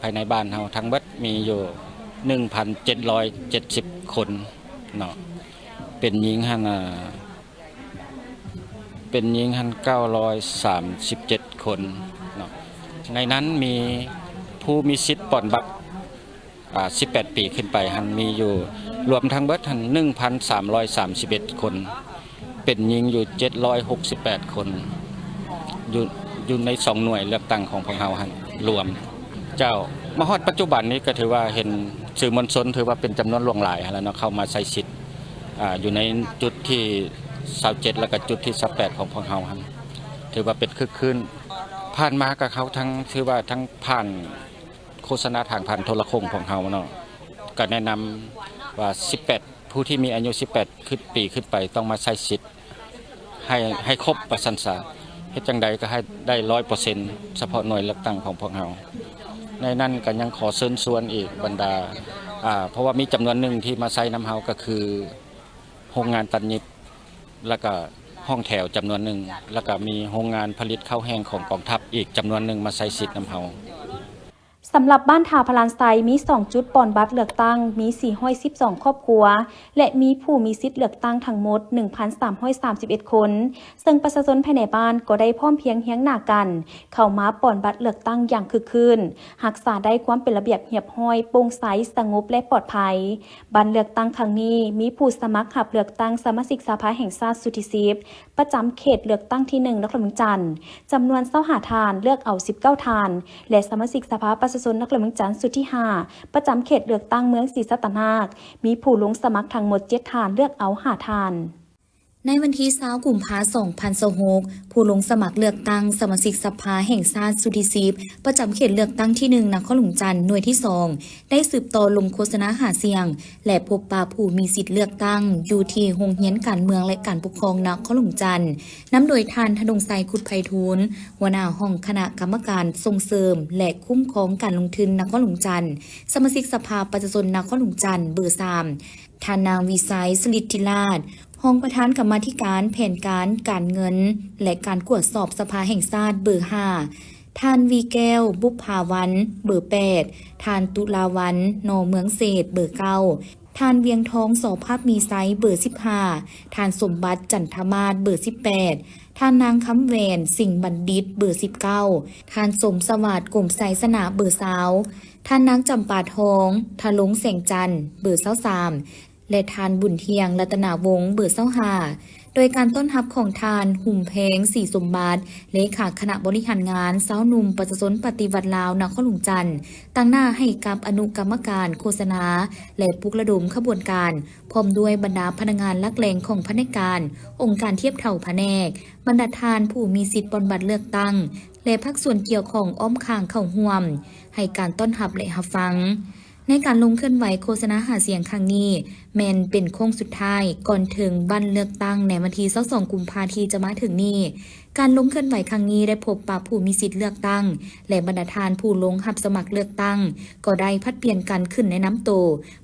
ພາຍໃນບ້ານເຮົາທັງເບິດມີຢູ່ໜຶ່ງພັນເຈັດຮ້ອຍເຈັດສິບຄົນເນາະ, ເປັນຍິງຫັ້ນ ເປັນຍິງຫັ້ນເກົ້າຮ້ອຍສາມສິບເຈັດຄົນເນາະ. ໃນນັ້ນມີຜູ້ມີສິດປ່ອນບັດ ອາ ສິບແປດປີຂຶ້ນໄປຫັ້ນມີຢູ່ ລວມທັງເບິດຫັ້ນໜຶ່ງພັນສາມຮ້ອຍສາມສິບເອັດຄົນ, ເປັນຍິງຢູ່ເຈັດຮ້ອຍຫົກສິບແປດຄົນ ຢູ່ ຢູ່ໃນສອງໜ່ວຍເລືອກຕັ້ງຂອງພວກເຮົາຫັ້ນ. ລວມ. ເຈົ້າ, ມາຮອດປັດຈຸບັນນີ້ກໍຖືວ່າເຫັນສື່ມວນຊົນຖືວ່າເປັນຈຳນວນຫຼວງຫຼາຍຫັ້ນແຫຼະເນາະ ເຂົ້າມາໃຊ້ສິດ ອາ ຢູ່ໃນຈຸດທີຊາວເຈັດ ແລ້ວກໍຈຸດທີຊາວແປດຂອງພວກເຮົາຫັ້ນ ຖືວ່າເປັນຄຶກຄື້ນ. ຜ່ານມາກໍເຂົ້າທາງ ຖືວ່າທາງຜ່ານໂຄສະນາທາງຜ່ານໂທລະໂຄ່ງຂອງເຮົາເນາະ ກໍແນະນຳວ່າສິບແປດ ຜູ້ທີ່ມີອາຍຸສິບແປດຂຶ້ນ ປີຂຶ້ນໄປ ຕ້ອງມາໃຊ້ສິດ ໃຫ້ ໃຫ້ຄົບວ່າຊັ້ນຊະ, ເຮັດຈັ່ງໃດກໍໃຫ້ໄດ້ຮ້ອຍເປີເຊັນ ສະເພາະໜ່ວຍເລືອກຕັ້ງຂອງພວກເຮົາ. ໃນນັ້ນກໍຍັງຂໍເຊີນຊວນອີກບັນດາ ອາ ເພາະວ່າມີຈຳນວນໜຶ່ງທີ່ມາໃຊ້ນຳເຮົາ ກໍຄືໂຮງງານຕັດຫຍິບ ແລ້ວກໍຫ້ອງແຖວຈຳນວນໜຶ່ງ ແລ້ວກໍມີໂຮງງານຜະລິດເຂົ້າແຫ້ງຂອງກອງທັບອີກຈຳນວນໜຶ່ງມາໃຊ້ສິດນຳເຮົາ. ສຳລັບບ້ານທ່າພະລານໄຊມີສອງຈຸດປ່ອນບັດເລືອກຕັ້ງ ມີສີ່ຮ້ອຍສິບສອງຄອບຄົວ ແລະ ມີຜູ້ມີສິດເລືອກຕັ້ງທັງໝົດໜຶ່ງພັນສາມຮ້ອຍສາມສິບເອັດຄົນ, ເຊິ່ງປະຊາຊົນພາຍໃນບ້ານກໍໄດ້ພ້ອມພຽງຮຽງໜ້າກັນ ເຂົ້າມາປ່ອນບັດເລືອກຕັ້ງຢ່າງຄຶກຄື້ນ, ຮັກສາໄດ້ຄວາມເປັນລະບຽບຮຽບຮ້ອຍ, ໂປ່ງໃສ, ສະຫງົບ ແລະ ປອດໄພ. ບັດເລືອກຕັ້ງຄັ້ງນີ້ ມີຜູ້ສະໝັກຮັບເລືອກຕັ້ງສະມາຊິກສະພາແຫ່ງຊາດຊຸດທີສິບ ປະຈຳເຂດເລືອກຕັ້ງທີໜຶ່ງນະຄອນຫຼວງວຽງຈັນ ຈຳນວນຊາວຫ້າທ່ານ, ເລືອກເອົາສິບເກົ້າທ່ານ ແລະ ສະມາຊິກສະພາປະຊາຊົນນະຄອນຫຼວງວຽງຈັນຊຸດທີຫ້າ ປະຈຳເຂດເລືອກຕັ້ງເມືອງສີສັດຕະນາກ ມີຜູ້ລົງສະໝັກທັງໝົດເຈັດທ່ານ, ເລືອກເອົາຫ້າທ່ານ. ໃນວັນທີຊາວ ກຸມພາ ສອງພັນຊາວຫົກ ຜູ້ລົງສະໝັກເລືອກຕັ້ງສະມາຊິກສະພາແຫ່ງຊາດຊຸດທີສິບ ປະຈຳເຂດເລືອກຕັ້ງທີໜຶ່ງນະຄອນຫຼວງວຽງຈັນ ໜ່ວຍທີສອງ ໄດ້ສືບຕໍ່ລົງໂຄສະນາຫາສຽງ ແລະ ພົບປະຜູ້ມີສິດເລືອກຕັ້ງຢູ່ທີ່ໂຮງຮຽນການເມືອງ ແລະ ການປົກຄອງນະຄອນຫຼວງວຽງຈັນ, ນຳໂດຍທ່ານ ທະນົງໄຊ ຄຸດໄພທູນ ຫົວໜ້າຫ້ອງຄະນະກຳມະການສົ່ງເສີມ ແລະ ຄຸ້ມຄອງການລົງທຶນນະຄອນຫຼວງວຽງຈັນ, ສະມາຊິກສະພາປະຊາຊົນນະຄອນຫຼວງວຽງຈັນເບີສາມ, ທ່ານນາງ ວິໄຊ ສະລິດທິລາດ ຮອງປະທານກຳມາທິການແຜນການ, ການເງິນ ແລະ ການກວດສອບສະພາແຫ່ງຊາດເບີຫ້າ, ທ່ານ ວີແກ້ວ ບຸບຜາວັນ ເບີແປດ, ທ່ານ ຕຸລາວັນ ນ ເມືອງເສດ ເບີເກົ້າ, ທ່ານ ວຽງທອງ ສ ພາບມີໄຊ ເບີສິບຫ້າ, ທ່ານ ສົມບັດ ຈັນທະມາດ ເບີສິບແປດ, ທ່ານນາງ ຄຳແຫວນ ສິງບັນດິດ ເບີສິບເກົ້າ, ທ່ານ ສົມສະຫວາດ ກົມໄຊຊະນະ ເບີຊາວ, ທ່ານນາງ ຈຳປາທອງ ທະລົງແສງຈັນ ເບີຊາວສາມ ແລະ ທ່ານ ບຸນທ່ຽງ ລັດຕະນາວົງ ເບີຊາວຫ້າ ໂດຍການຕ້ອນຮັບຂອງທ່ານ ຫຸມແພງ ສີສົມບັດ ເລຂາຄະນະບໍລິຫານງານຊາວໜຸ່ມປະຊາຊົນປະຕິວັດລາວນະຄອນຫຼວງຈັນ, ຕາງໜ້າໃຫ້ກັບອະນຸກຳມະການໂຄສະນາ ແລະ ປຸກລະດົມຂະບວນການ ພ້ອມດ້ວຍບັນດາພະນັກງານຫຼັກແຫຼ່ງຂອງພະແນກການ, ອົງການທຽບເທົ່າພະແນກ, ບັນດາທ່ານຜູ້ມີສິດປ່ອນບັດເລືອກຕັ້ງ ແລະ ພາກສ່ວນກ່ຽວຂ້ອງອ້ອມຂ້າງເຂົ້າຮ່ວມ, ໃຫ້ການຕ້ອນຮັບ ແລະ ຮັບຟັງ. ໃນການລົງເຄື່ອນໄຫວໂຄສະນາຫາສຽງຄັ້ງນີ້ ແມ່ນເປັນໂຄ້ງສຸດທ້າຍກ່ອນເຖິງວັນເລືອກຕັ້ງໃນວັນທີຊາວສອງ ກຸມພາ ທີ່ຈະມາເຖິງນີ້. ການລົງເຄື່ອນໄຫວຄັ້ງນີ້ໄດ້ພົບປະຜູ້ມີສິດເລືອກຕັ້ງ ແລະ ບັນດາທ່ານຜູ້ລົງຮັບສະໝັກເລືອກຕັ້ງ ກໍໄດ້ຜັດປ່ຽນກັນຂຶ້ນແນະນຳໂຕ,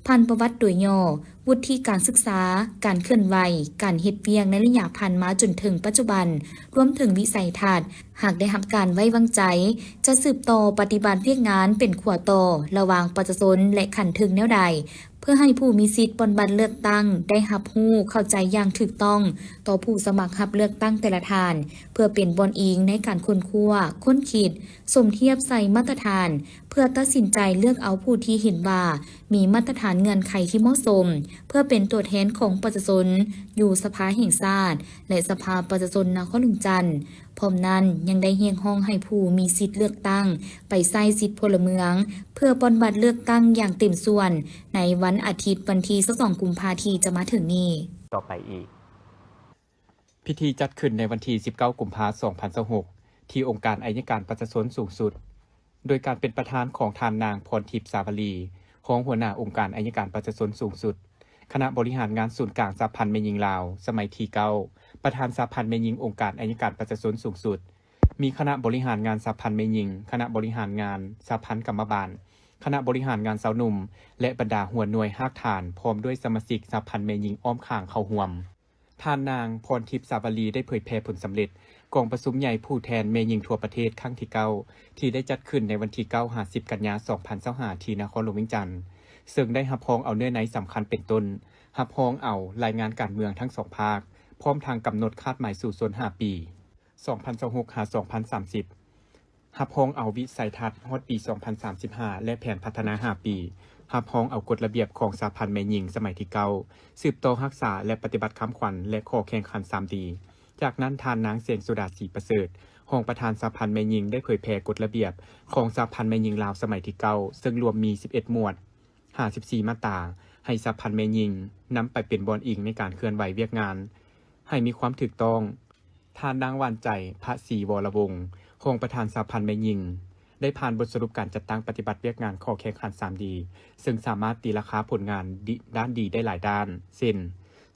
ຜ່ານປະຫວັດໂດຍຫຍໍ້, ວຸດທິການສຶກສາ, ການເຄື່ອນໄຫວ, ການເຮັດວຽກໃນໄລຍະຜ່ານມາຈົນເຖິງປັດຈຸບັນ, ລວມເຖິງວິໄສທັດ, ຫາກໄດ້ຮັບການໄວ້ວາງໃຈ, ຈະສືບຕໍ່ປະຕິບັດວຽກງານເປັນຂົວຕໍ່ລະຫວ່າງປະຊາຊົນ ແລະ ຂັ້ນເທິງແນວໃດ, ເພື່ອໃຫ້ຜູ້ມີສິດປ່ອນບັດເລືອກຕັ້ງໄດ້ຮັບຮູ້ເຂົ້າໃຈຢ່າງຖືກຕ້ອງຕໍ່ຜູ້ສະໝັກຮັບເລືອກຕັ້ງແຕ່ລະທ່ານ, ເພື່ອເປັນບ່ອນອີງໃນການຄົ້ນຄວ້າ, ຄົ້ນຄິດ, ສົມທຽບໃສ່ມາດຕະຖານ ເພື່ອຕັດສິນໃຈເລືອກເອົາຜູ້ທີ່ເຫັນວ່າມີມາດຕະຖານເງື່ອນໄຂທີ່ເໝາະສົມ ເພື່ອເປັນຕົວແທນຂອງປະຊາຊົນຢູ່ສະພາແຫ່ງຊາດ ແລະ ສະພາປະຊາຊົນນະຄອນຫຼວງຈັນ. ພ້ອມນັ້ນຍັງໄດ້ຮຽກຮ້ອງໃຫ້ຜູ້ມີສິດເລືອກຕັ້ງໄປໃຊ້ສິດພົນລະເມືອງ ເພື່ອປ່ອນບັດເລືອກຕັ້ງຢ່າງເຕັມສ່ວນໃນວັນອາທິດວັນທີຊາວສອງ ກຸມພາ ທີ່ຈະມາເຖິງນີ້. ຕໍ່ໄປອີກ. ພິທີຈັດຂຶ້ນໃນວັນທີສິບເກົ້າ ກຸມພາ ສອງພັນຊາວຫົກ ທີ່ອົງການໄອຍະການປະຊາຊົນສູງສຸດ ໂດຍການເປັນປະທານຂອງທ່ານນາງ ພອນທິບ ສາວະລີ ຮອງຫົວໜ້າອົງການໄອຍະການປະຊາຊົນສູງສຸດ, ຄະນະບໍລິຫານງານສູນກາງສະຫະພັນແມ່ຍິງລາວ ສະໄໝທີເກົ້າ, ປະທານສະຫະພັນແມ່ຍິງອົງການໄອຍະການປະຊາຊົນສູງສຸດ, ມີຄະນະບໍລິຫານງານສະຫະພັນແມ່ຍິງ, ຄະນະບໍລິຫານງານສະຫະພັນກຳມະບານ, ຄະນະບໍລິຫານງານຊາວໜຸ່ມ ແລະ ບັນດາຫົວໜ່ວຍຮາກຖານ ພ້ອມດ້ວຍສະມາຊິກສະຫະພັນແມ່ຍິງອ້ອມຂ້າງເຂົ້າຮ່ວມ. ທ່ານນາງ ພອນທິບ ສາວະລີ ໄດ້ເຜີຍແຜ່ຜົນສຳເລັດກອງປະຊຸມໃຫຍ່ຜູ້ແທນແມ່ຍິງທົ່ວປະເທດຄັ້ງທີເກົ້າ ທີ່ໄດ້ຈັດຂຶ້ນໃນວັນທີເກົ້າ ຫາ ສິບ ກັນຍາ ສອງພັນຊາວຫ້າ ທີ່ນະຄອນຫຼວງວຽງຈັນ, ເຊິ່ງໄດ້ຮັບຮອງເອົາເນື້ອໃນສຳຄັນເປັນຕົ້ນ ຮັບຮອງເອົາລາຍງານການເມືອງທັງສອງພາກ, ພ້ອມທັງກຳນົດຄາດໝາຍສູ້ຊົນຫ້າປີ ສອງພັນຊາວຫົກ ຫາ ສອງພັນສາມສິບ, ຮັບຮອງເອົາວິໄສທັດຮອດປີສອງພັນສາມສິບຫ້າ ແລະ ແຜນພັດທະນາຫ້າປີ, ຮັບຮອງເອົາກົດລະບຽບຂອງສະຫະພັນແມ່ຍິງສະໄໝທີເກົ້າ, ສືບຕໍ່ຮັກສາ ແລະ ປະຕິບັດຄຳຂວັນ ແລະ ຂໍ້ແຂ່ງຂັນສາມດີ, ຈາກນັ້ນ ທ່ານນາງ ແສງໂສດາ ສີປະເສີດ ຮອງປະທານສະຫະພັນແມ່ຍິງ ໄດ້ເຜີຍແຜ່ກົດລະບຽບຂອງສະຫະພັນແມ່ຍິງລາວສະໄໝທີເກົ້າ ເຊິ່ງລວມມີສິບເອັດໝວດ, ຫ້າສິບສີ່ມາດຕາ, ໃຫ້ສະຫະພັນແມ່ຍິງນຳໄປເປັນບ່ອນອີງໃນການເຄື່ອນໄຫວວຽກງານໃຫ້ມີຄວາມຖືກຕ້ອງ. ທ່ານນາງ ຫວານໃຈ ພະສີວໍລະວົງ ຮອງປະທານສະຫະພັນແມ່ຍິງ ໄດ້ຜ່ານບົດສະຫຼຸບການຈັດຕັ້ງປະຕິບັດວຽກງານຂໍ້ແຂ່ງຂັນສາມດີ ເຊິ່ງສາມາດຕີລາຄາຜົນງານດີ ດ້ານດີໄດ້ຫຼາຍດ້ານ ເຊັ່ນ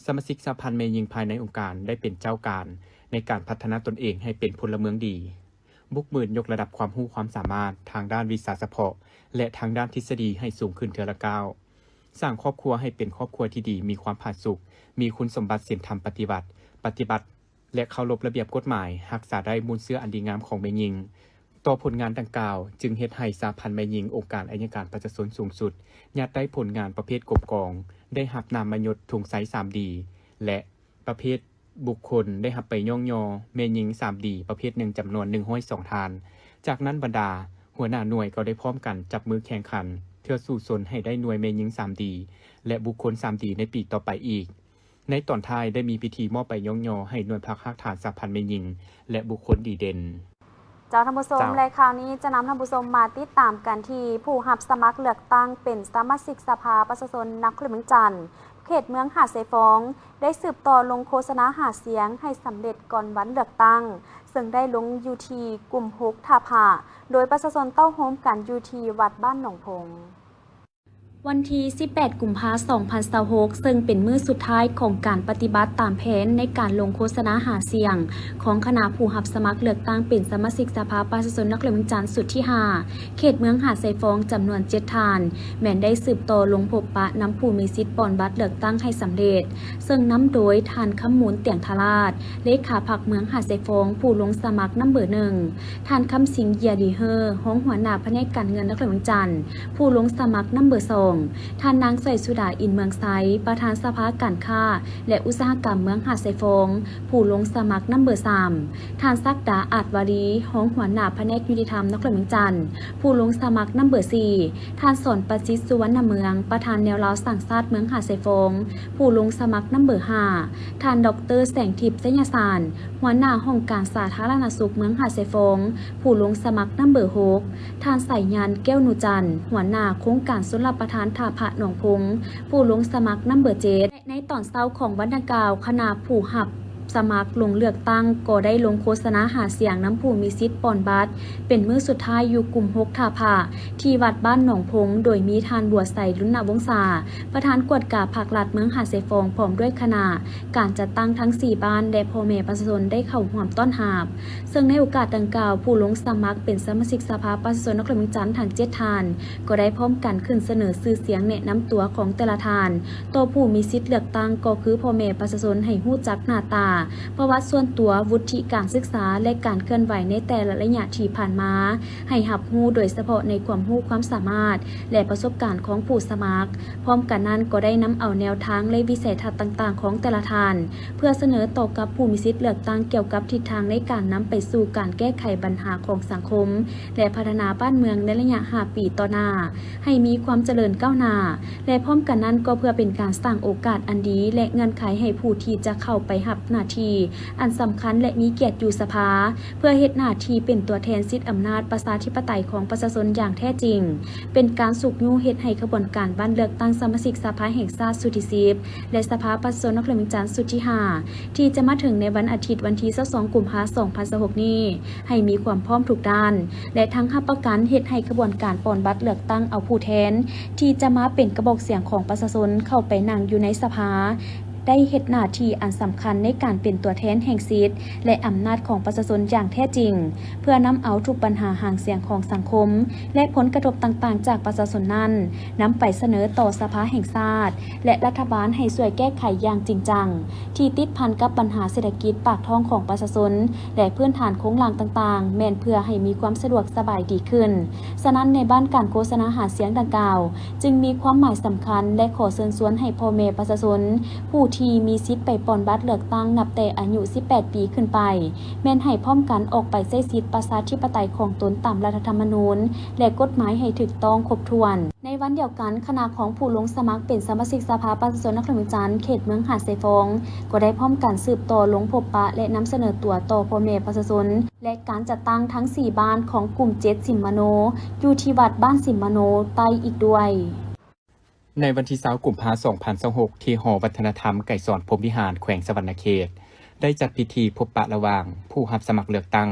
ສະມາຊິກສະຫະພັນແມ່ຍິງພາຍໃນອົງການໄດ້ເປັນເຈົ້າການໃນການພັດທະນາຕົນເອງໃຫ້ເປັນພົນລະເມືອງດີ, ບຸກບືນຍົກລະດັບຄວາມຮູ້ຄວາມສາມາດທາງດ້ານວິຊາສະເພາະ ແລະ ທາງດ້ານທິດສະດີໃຫ້ສູງຂຶ້ນເທື່ອລະກ້າວ, ສ້າງຄອບຄົວໃຫ້ເປັນຄອບຄົວທີ່ດີ, ມີຄວາມຜາສຸກ, ມີຄຸນສົມບັດສິນທຳປະຕິວັດ, ປະຕິບັດ ແລະ ເຄົາລົບລະບຽບກົດໝາຍ, ຮັກສາໄດ້ມູນເຊື້ອອັນດີງາມຂອງແມ່ຍິງ. ຕໍ່ຜົນງານດັ່ງກ່າວ ຈຶ່ງເຮັດໃຫ້ສະຫະພັນແມ່ຍິງອົງການໄອຍະການປະຊາຊົນສູງສຸດ ຍາດໄດ້ຜົນງານປະເພດກົມກອງ ໄດ້ຮັບນາມມະຍົດ ທຸງໄຊສາມດີ ແລະ ປະເພດບຸກຄົນ ໄດ້ຮັບໃບຍ້ອງຍໍແມ່ຍິງສາມດີ ປະເພດໜຶ່ງ ຈຳນວນໜຶ່ງຮ້ອຍສອງທ່ານ. ຈາກນັ້ນ ບັນດາຫົວໜ້າໜ່ວຍກໍໄດ້ພ້ອມກັນຈັບມືແຂ່ງຂັນ ເພື່ອສູ້ຊົນໃຫ້ໄດ້ໜ່ວຍແມ່ຍິງສາມດີ ແລະ ບຸກຄົນສາມດີ ໃນປີຕໍ່ໄປອີກ. ໃນຕອນທ້າຍໄດ້ມີພິທີມອບໃບຍ້ອງຍໍໃຫ້ໜ່ວຍພັກຮາກຖານສະຫະພັນແມ່ຍິງ ແລະ ບຸກຄົນດີເດັ່ນ. ເຈົ້າ ທ່ານຜູ້ຊົມ ເຈົ້າ ແລະ ຂ່າວນີ້ຈະນຳທ່ານຜູ້ຊົມມາຕິດຕາມກັນທີ່ຜູ້ຮັບສະໝັກເລືອກຕັ້ງເປັນສະມາຊິກສະພາປະຊາຊົນນະຄອນຫຼວງວຽງຈັນ ເຂດເມືອງຫາດຊາຍຟອງ ໄດ້ສືບຕໍ່ລົງໂຄສະນາຫາສຽງໃຫ້ສຳເລັດກ່ອນວັນເລືອກຕັ້ງ, ເຊິ່ງໄດ້ລົງຢູ່ທີ່ກຸ່ມຫົກທ່າພະ ໂດຍປະຊາຊົນເຕົ້າໂຮມກັນຢູ່ທີ່ວັດບ້ານໜອງພົງ. ວັນທີສິບແປດ ກຸມພາ ສອງພັນຊາວຫົກ ເຊິ່ງເປັນມື້ສຸດທ້າຍຂອງການປະຕິບັດຕາມແຜນໃນການລົງໂຄສະນາຫາສຽງຂອງຄະນະຜູ້ຮັບສະໝັກເລືອກຕັ້ງເປັນສະມາຊິກສະພາປະຊາຊົນນະຄອນຫຼວງວຽງຈັນຊຸດທີຫ້າ ເຂດເມືອງຫາດຊາຍຟອງ ຈຳນວນເຈັດທ່ານ ແມ່ນໄດ້ສືບຕໍ່ລົງພົບປະນຳຜູ້ມີສິດປ່ອນບັດເລືອກຕັ້ງໃຫ້ສຳເລັດ, ເຊິ່ງນຳໂດຍທ່ານ ຄຳມູນ ຕຽງທະລາດ ເລຂາພັກເມືອງຫາດຊາຍຟອງ ຜູ້ລົງສະໝັກນຳເບີໜຶ່ງ, ທ່ານ ຄຳສິງ ເຢຍລີເຮີ ຮອງຫົວໜ້າພະແນກການເງິນນະຄອນຫຼວງວຽງຈັນ ຜູ້ລົງສະໝັກນຳເບີສອງ, ທ່ານນາງ ສອຍສຸດາ ອິນເມືອງໄຊ ປະທານສະພາການຄ້າ ແລະ ອຸດສາຫະກຳເມືອງຫາດຊາຍຟອງ ຜູ້ລົງສະໝັກນຳເບີສາມ, ທ່ານ ສັກດາ ອາດວາລີ ຮອງຫົວໜ້າພະແນກຍຸຕິທຳນະຄອນຫຼວງວຽງຈັນ ຜູ້ລົງສະໝັກນຳເບີສີ່, ທ່ານ ສອນປະສິດ ສຸວັນນະເມືອງ ປະທານແນວລາວສ້າງຊາດເມືອງຫາດຊາຍຟອງ ຜູ້ລົງສະໝັກນຳເບີຫ້າ, ທ່ານ ດອກເຕີ ແສງທິບ ໄຊຍະສານ ຫົວໜ້າຫ້ອງການສາທາລະນະສຸກເມືອງຫາດຊາຍຟອງ ຜູ້ລົງສະໝັກນຳເບີຫົກ, ທ່ານ ສາຍຍານ ແກ້ວນູຈັນ ຫົວໜ້າໂຄງການຊົນລະປະທານທ່າພະໜອງພົງ ຜູ້ລົງສະໝັກນຳເບີເຈັດ. ໃນຕອນເຊົ້າຂອງວັນດັ່ງກ່າວ, ຄະນະຜູ້ຮັບສະໝັກລົງເລືອກຕັ້ງກໍໄດ້ລົງໂຄສະນາຫາສຽງນຳຜູ້ມີສິດປ່ອນບັດເປັນມື້ສຸດທ້າຍຢູ່ກຸ່ມຫົກທ່າພະ ທີ່ວັດບ້ານໜອງພົງ, ໂດຍມີທ່ານ ບົວໄຊ ລຸນນະວົງສາ ປະທານກວດກາພັກລັດເມືອງຫາດຊາຍຟອງ ພ້ອມດ້ວຍຄະນະ ການຈັດຕັ້ງທັງສີ່ບ້ານ ແລະ ພໍ່ແມ່ປະຊາຊົນໄດ້ເຂົ້າຮ່ວມຕ້ອນຮັບ. ເຊິ່ງໃນໂອກາດດັ່ງກ່າວ, ຜູ້ລົງສະໝັກເປັນສະມາຊິກສະພາປະຊາຊົນນະຄອນຫຼວງວຽງຈັນທັງເຈັດທ່ານ ກໍໄດ້ພ້ອມກັນຂຶ້ນສະເໜີຊື່ສຽງແນະນຳຕົວຂອງແຕ່ລະທ່ານ ຕໍ່ຜູ້ມີສິດເລືອກຕັ້ງ ກໍຄືພໍ່ແມ່ປະຊາຊົນ ໃຫ້ຮູ້ຈັກໜ້າຕາ, ປະຫວັດສ່ວນຕົວ, ວຸດທິການສຶກສາ ແລະ ການເຄື່ອນໄຫວໃນແຕ່ລະໄລຍະທີ່ຜ່ານມາ ໃຫ້ຮັບຮູ້ໂດຍສະເພາະໃນຄວາມຮູ້ຄວາມສາມາດ ແລະ ປະສົບການຂອງຜູ້ສະໝັກ. ພ້ອມກັນນັ້ນກໍໄດ້ນຳເອົາແນວທາງ ແລະ ວິໄສທັດຕ່າງໆຂອງແຕ່ລະທ່ານ ເພື່ອສະເໜີຕໍ່ກັບຜູ້ມີສິດເລືອກຕັ້ງ ກ່ຽວກັບທິດທາງໃນການນຳໄປສູ່ການແກ້ໄຂບັນຫາຂອງສັງຄົມ ແລະ ພັດທະນາບ້ານເມືອງໃນໄລຍະຫ້າປີຕໍ່ໜ້າ ໃຫ້ມີຄວາມຈະເລີນກ້າວໜ້າ ແລະ ພ້ອມກັນນັ້ນກໍເພື່ອເປັນການສ້າງໂອກາດອັນດີ ແລະ ເງື່ອນໄຂໃຫ້ຜູ້ທີ່ຈະເຂົ້າໄປຮັບໜ້າທີ່ອັນສຳຄັນ ແລະ ມີກຽດຢູ່ສະພາ ເພື່ອເຮັດໜ້າທີ່ເປັນຕົວແທນສິດອຳນາດປະຊາທິປະໄຕຂອງປະຊາຊົນຢ່າງແທ້ຈິງ, ເປັນການຊຸກຍູ້ເຮັດໃຫ້ຂະບວນການວັນເລືອກຕັ້ງສະມາຊິກສະພາແຫ່ງຊາດຊຸດທີສິບ ແລະ ສະພາປະຊາຊົນນະຄອນຫຼວງວຽງຈັນຊຸດທີຫ້າ ທີ່ຈະມາເຖິງໃນວັນອາທິດ ວັນທີຊາວສອງ ກຸມພາ ສອງພັນຊາວຫົກນີ້ ໃຫ້ມີຄວາມພ້ອມທຸກດ້ານ ແລະ ທັງຮັບປະກັນເຮັດໃຫ້ຂະບວນການປ່ອນບັດເລືອກຕັ້ງເອົາຜູ້ແທນ ທີ່ຈະມາເປັນກະບອກສຽງຂອງປະຊາຊົນເຂົ້າໄປນັ່ງຢູ່ໃນສະພາ ໄດ້ເຮັດໜ້າທີ່ອັນສຳຄັນໃນການເປັນຕົວແທນແຫ່ງສິດ ແລະ ອຳນາດຂອງປະຊາຊົນຢ່າງແທ້ຈິງ, ເພື່ອນຳເອົາທຸກບັນຫາຫາງສຽງຂອງສັງຄົມ ແລະ ຜົນກະທົບຕ່າງໆຈາກປະຊາຊົນນັ້ນ ນຳໄປສະເໜີຕໍ່ສະພາແຫ່ງຊາດ ແລະ ລັດຖະບານໃຫ້ຊ່ວຍແກ້ໄຂຢ່າງຈິງຈັງ ທີ່ຕິດພັນກັບບັນຫາເສດຖະກິດປາກທ້ອງຂອງປະຊາຊົນ ແລະ ພື້ນຖານໂຄງລ່າງຕ່າງໆ ແມ່ນເພື່ອໃຫ້ມີຄວາມສະດວກສະບາຍດີຂຶ້ນ. ສະນັ້ນ, ໃນບ້ານການໂຄສະນາຫາສຽງດັ່ງກ່າວ ຈຶ່ງມີຄວາມໝາຍສຳຄັນ ແລະ ຂໍເຊີນຊວນໃຫ້ພໍ່ແມ່ປະຊາຊົນ ຜູ້ ທີ່ມີສິດໄປປ່ອນບັດເລືອກຕັ້ງນັບແຕ່ອາຍຸສິບແປດປີຂຶ້ນໄປ, ແມ່ນໃຫ້ພ້ອມກັນອອກໄປໃຊ້ສິດປະຊາທິປະໄຕຂອງຕົນຕາມລັດຖະທຳມະນູນ ແລະ ກົດໝາຍໃຫ້ຖືກຕ້ອງຄົບຖ້ວນ. ໃນວັນດຽວກັນ, ຄະນະຂອງຜູ້ລົງສະໝັກເປັນສະມາຊິກສະພາປະຊາຊົນນະຄອນຫຼວງວຽງຈັນ ເຂດເມືອງຫາດຊາຍຟອງ ກໍໄດ້ພ້ອມກັນສືບຕໍ່ລົງພົບປະ ແລະ ນຳສະເໜີຕົວຕໍ່ພໍ່ແມ່ປະຊາຊົນ ແລະ ການຈັດຕັ້ງທັງສີ່ບ້ານຂອງກຸ່ມເຈັດ ສິມມະໂນ ຢູ່ທີ່ວັດບ້ານສິມມະໂນໃຕ້ອີກດ້ວຍ. ໃນວັນທີຊາວ ກຸມພາ ສອງພັນຊາວຫົກ ທີ່ຫໍວັດທະນະທຳໄກສອນ ພົມວິຫານ ແຂວງສະຫວັນນະເຂດ ໄດ້ຈັດພິທີພົບປະລະຫວ່າງຜູ້ຮັບສະໝັກເລືອກຕັ້ງ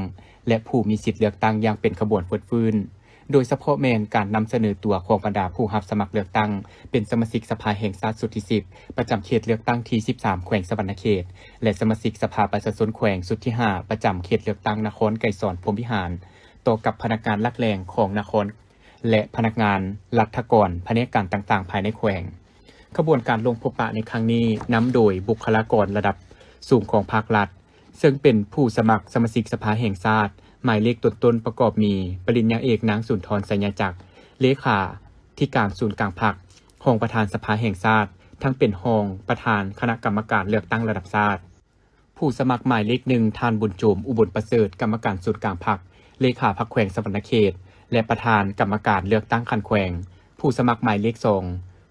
ແລະ ຜູ້ມີສິດເລືອກຕັ້ງຢ່າງເປັນຂະບວນຟົດຟື້ນ, ໂດຍສະເພາະແມ່ນການນຳສະເໜີຕົວຂອງບັນດາຜູ້ຮັບສະໝັກເລືອກຕັ້ງ ເປັນສະມາຊິກສະພາແຫ່ງຊາດຊຸດທີສິບ ປະຈຳເຂດເລືອກຕັ້ງທີສິບສາມ ແຂວງສະຫວັນນະເຂດ ແລະ ສະມາຊິກສະພາປະຊາຊົນແຂວງຊຸດທີຫ້າ ປະຈຳເຂດເລືອກຕັ້ງນະຄອນໄກສອນ ພົມວິຫານ ຕໍ່ກັບພະນັກງານຫຼັກແຫຼ່ງຂອງນະຄອນ ແລະ ພະນັກງານລັດຖະກອນພະແນກການຕ່າງໆພາຍໃນແຂວງ. ຂະບວນການລົງພົບປະໃນຄັ້ງນີ້ ນຳໂດຍບຸກຄະລາກອນລະດັບສູງຂອງພາກລັດ, ເຊິ່ງເປັນຜູ້ສະໝັກສະມາຊິກສະພາແຫ່ງຊາດ ໝາຍເລກຕົ້ນໆ ປະກອບມີ ປະລິນຍາເອກ ນາງ ສຸນທອນ ໄຊຍະຈັກ, ເລຂາທິການສູນກາງພັກ, ຮອງປະທານສະພາແຫ່ງຊາດ, ທັງເປັນຮອງປະທານຄະນະກຳມະການເລືອກຕັ້ງລະດັບຊາດ. ຜູ້ສະໝັກໝາຍເລກໜຶ່ງ ທ່ານ ບຸນໂຈມ ອຸບົນປະເສີດ, ກຳມະການສູນກາງພັກ, ເລຂາພັກແຂວງສະຫວັນນະເຂດ ແລະ ປະທານກຳມະການເລືອກຕັ້ງຂັ້ນແຂວງ. ຜູ້ສະໝັກໝາຍເລກສອງ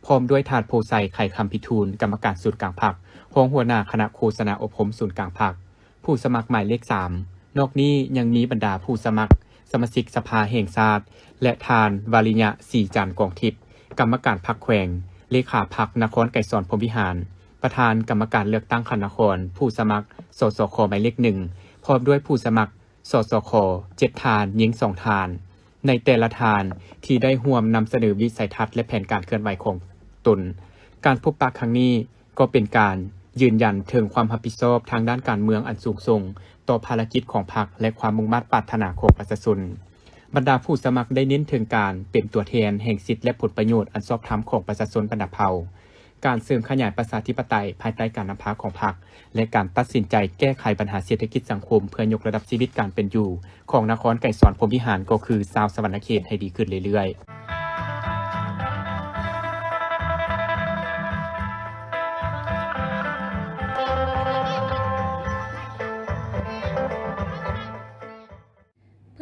ພ້ອມດ້ວຍທ່ານ ໂພໄຊ ໄຂຄຳພິທູນ, ກຳມະການສູນກາງພັກ, ຮອງຫົວໜ້າຄະນະໂຄສະນາອົບຮົມສູນກາງພັກ. ຜູ້ສະໝັກໝາຍເລກສາມ ນອກນີ້ຍັງມີບັນດາຜູ້ສະໝັກສະມາຊິກສະພາແຫ່ງຊາດ ແລະ ທ່ານ ວາລິຍະ ສີຈັນກອງທິບ, ກຳມະການພັກແຂວງ, ເລຂາພັກນະຄອນໄກສອນ ພົມວິຫານ, ປະທານກຳມະການເລືອກຕັ້ງຂັ້ນນະຄອນ, ຜູ້ສະໝັກ ສສຄ ໝາຍເລກໜຶ່ງ ພ້ອມດ້ວຍຜູ້ສະໝັກ ສສຄ ເຈັດທ່ານ, ຍິງສອງທ່ານ ໃນແຕ່ລະທ່ານທີ່ໄດ້ຮ່ວມນຳສະເໜີວິໄສທັດ ແລະ ແຜນການເຄື່ອນໄຫວຂອງຕົນ. ການພົບປະຄັ້ງນີ້ ກໍເປັນການຢືນຢັນເຖິງຄວາມຮັບຜິດຊອບທາງດ້ານການເມືອງອັນສູງສົ່ງຕໍ່ພາລະກິດຂອງພັກ ແລະ ຄວາມມຸ່ງມາດປາດຖະໜາຂອງປະຊາຊົນ. ບັນດາຜູ້ສະໝັກໄດ້ເນັ້ນເຖິງການເປັນຕົວແທນແຫ່ງສິດ ແລະ ຜົນປະໂຫຍດອັນຊອບທຳຂອງປະຊາຊົນບັນດາເຜົ່າ, ການເສີມຂະຫຍາຍປະຊາທິປະໄຕພາຍໃຕ້ການນຳພາຂອງພັກ ແລະ ການຕັດສິນໃຈແກ້ໄຂບັນຫາເສດຖະກິດສັງຄົມເພື່ອຍົກລະດັບຊີວິດການເປັນຢູ່ຂອງນະຄອນໄກສອນ ພົມວິຫານ ກໍຄືຊາວສະຫວັນນະເຂດໃຫ້ດີຂຶ້ນເລື້ອຍໆ.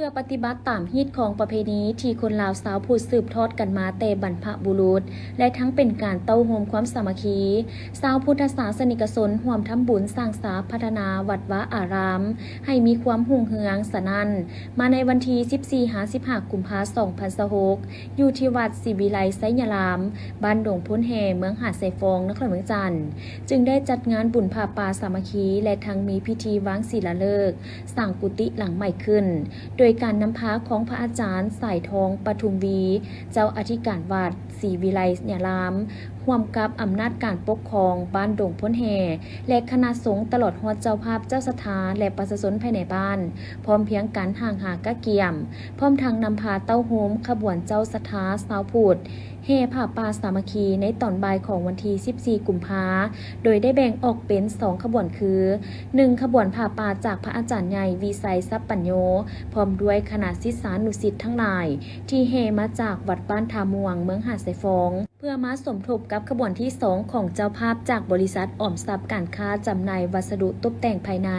ເພື່ອປະຕິບັດຕາມຮີດຄອງປະເພນີທີ່ຄົນລາວຊາວພຸດສືບທອດກັນມາແຕ່ບັນພະບຸລຸດ ແລະ ທັງເປັນການເຕົ້າໂຮມຄວາມສາມັກຄີ, ຊາວພຸດທະສາສະນິກະຊົນຮ່ວມທຳບຸນສ້າງສາພັດທະນາວັດວາອາຣາມໃຫ້ມີຄວາມຮຸ່ງເຮືອງ. ສະນັ້ນ, ມາໃນວັນທີສິບສີ່ຫາສິບຫ້າ ກຸມພາ ສອງພັນຊາວຫົກ ຢູ່ທີ່ວັດສີວິໄລໄຊຍະລາມ, ບ້ານດົງໂພນແຮ່, ເມືອງຫາດຊາຍຟອງ, ນະຄອນຫຼວງວຽງຈັນ, ຈຶ່ງໄດ້ຈັດງານບຸນຜ້າປ່າສາມັກຄີ ແລະ ທັງມີພິທີວາງສີລາເລີກ ສ້າງກຸຕິຫຼັງໃໝ່ຂຶ້ນ ໂດຍການນຳພາຂອງພະອາຈານ ສາຍທອງ ປະທຸມວີ ເຈົ້າອະທິການວັດ ສີວິໄລຍາລາມ, ຮ່ວມກັບອຳນາດການປົກຄອງບ້ານດົງໂພນແຮ່ ແລະ ຄະນະສົງ, ຕະຫຼອດຮອດເຈົ້າພາບ, ເຈົ້າສັດທາ ແລະ ປະຊາຊົນພາຍໃນບ້ານ, ພ້ອມພຽງກັນຫ້າງຫາກະກຽມ, ພ້ອມທັງນຳພາເຕົ້າໂຮມຂະບວນເຈົ້າສັດທາຊາວພຸດ ແຫ່ຜ້າປ່າສາມັກຄີໃນຕອນບ່າຍຂອງວັນທີສິບສີ່ ກຸມພາ, ໂດຍໄດ້ແບ່ງອອກເປັນສອງຂະບວນຄື, ໜຶ່ງ ຂະບວນຜ້າປ່າຈາກພະອາຈານໃຫຍ່ ວິໄຊ ສັບປັນໂຍ ພ້ອມດ້ວຍຄະນະສິດສານຸສິດທັງຫຼາຍ ທີ່ແຫ່ມາຈາກວັດບ້ານທ່າມ່ວງ ເມືອງຫາດຊາຍຟອງ ເພື່ອມາສົມທົບກັບຂະບວນທີສອງຂອງເຈົ້າພາບຈາກບໍລິສັດອອມຊັບການຄ້າຈຳໜ່າຍວັດສະດຸຕົບແຕ່ງພາຍໃນ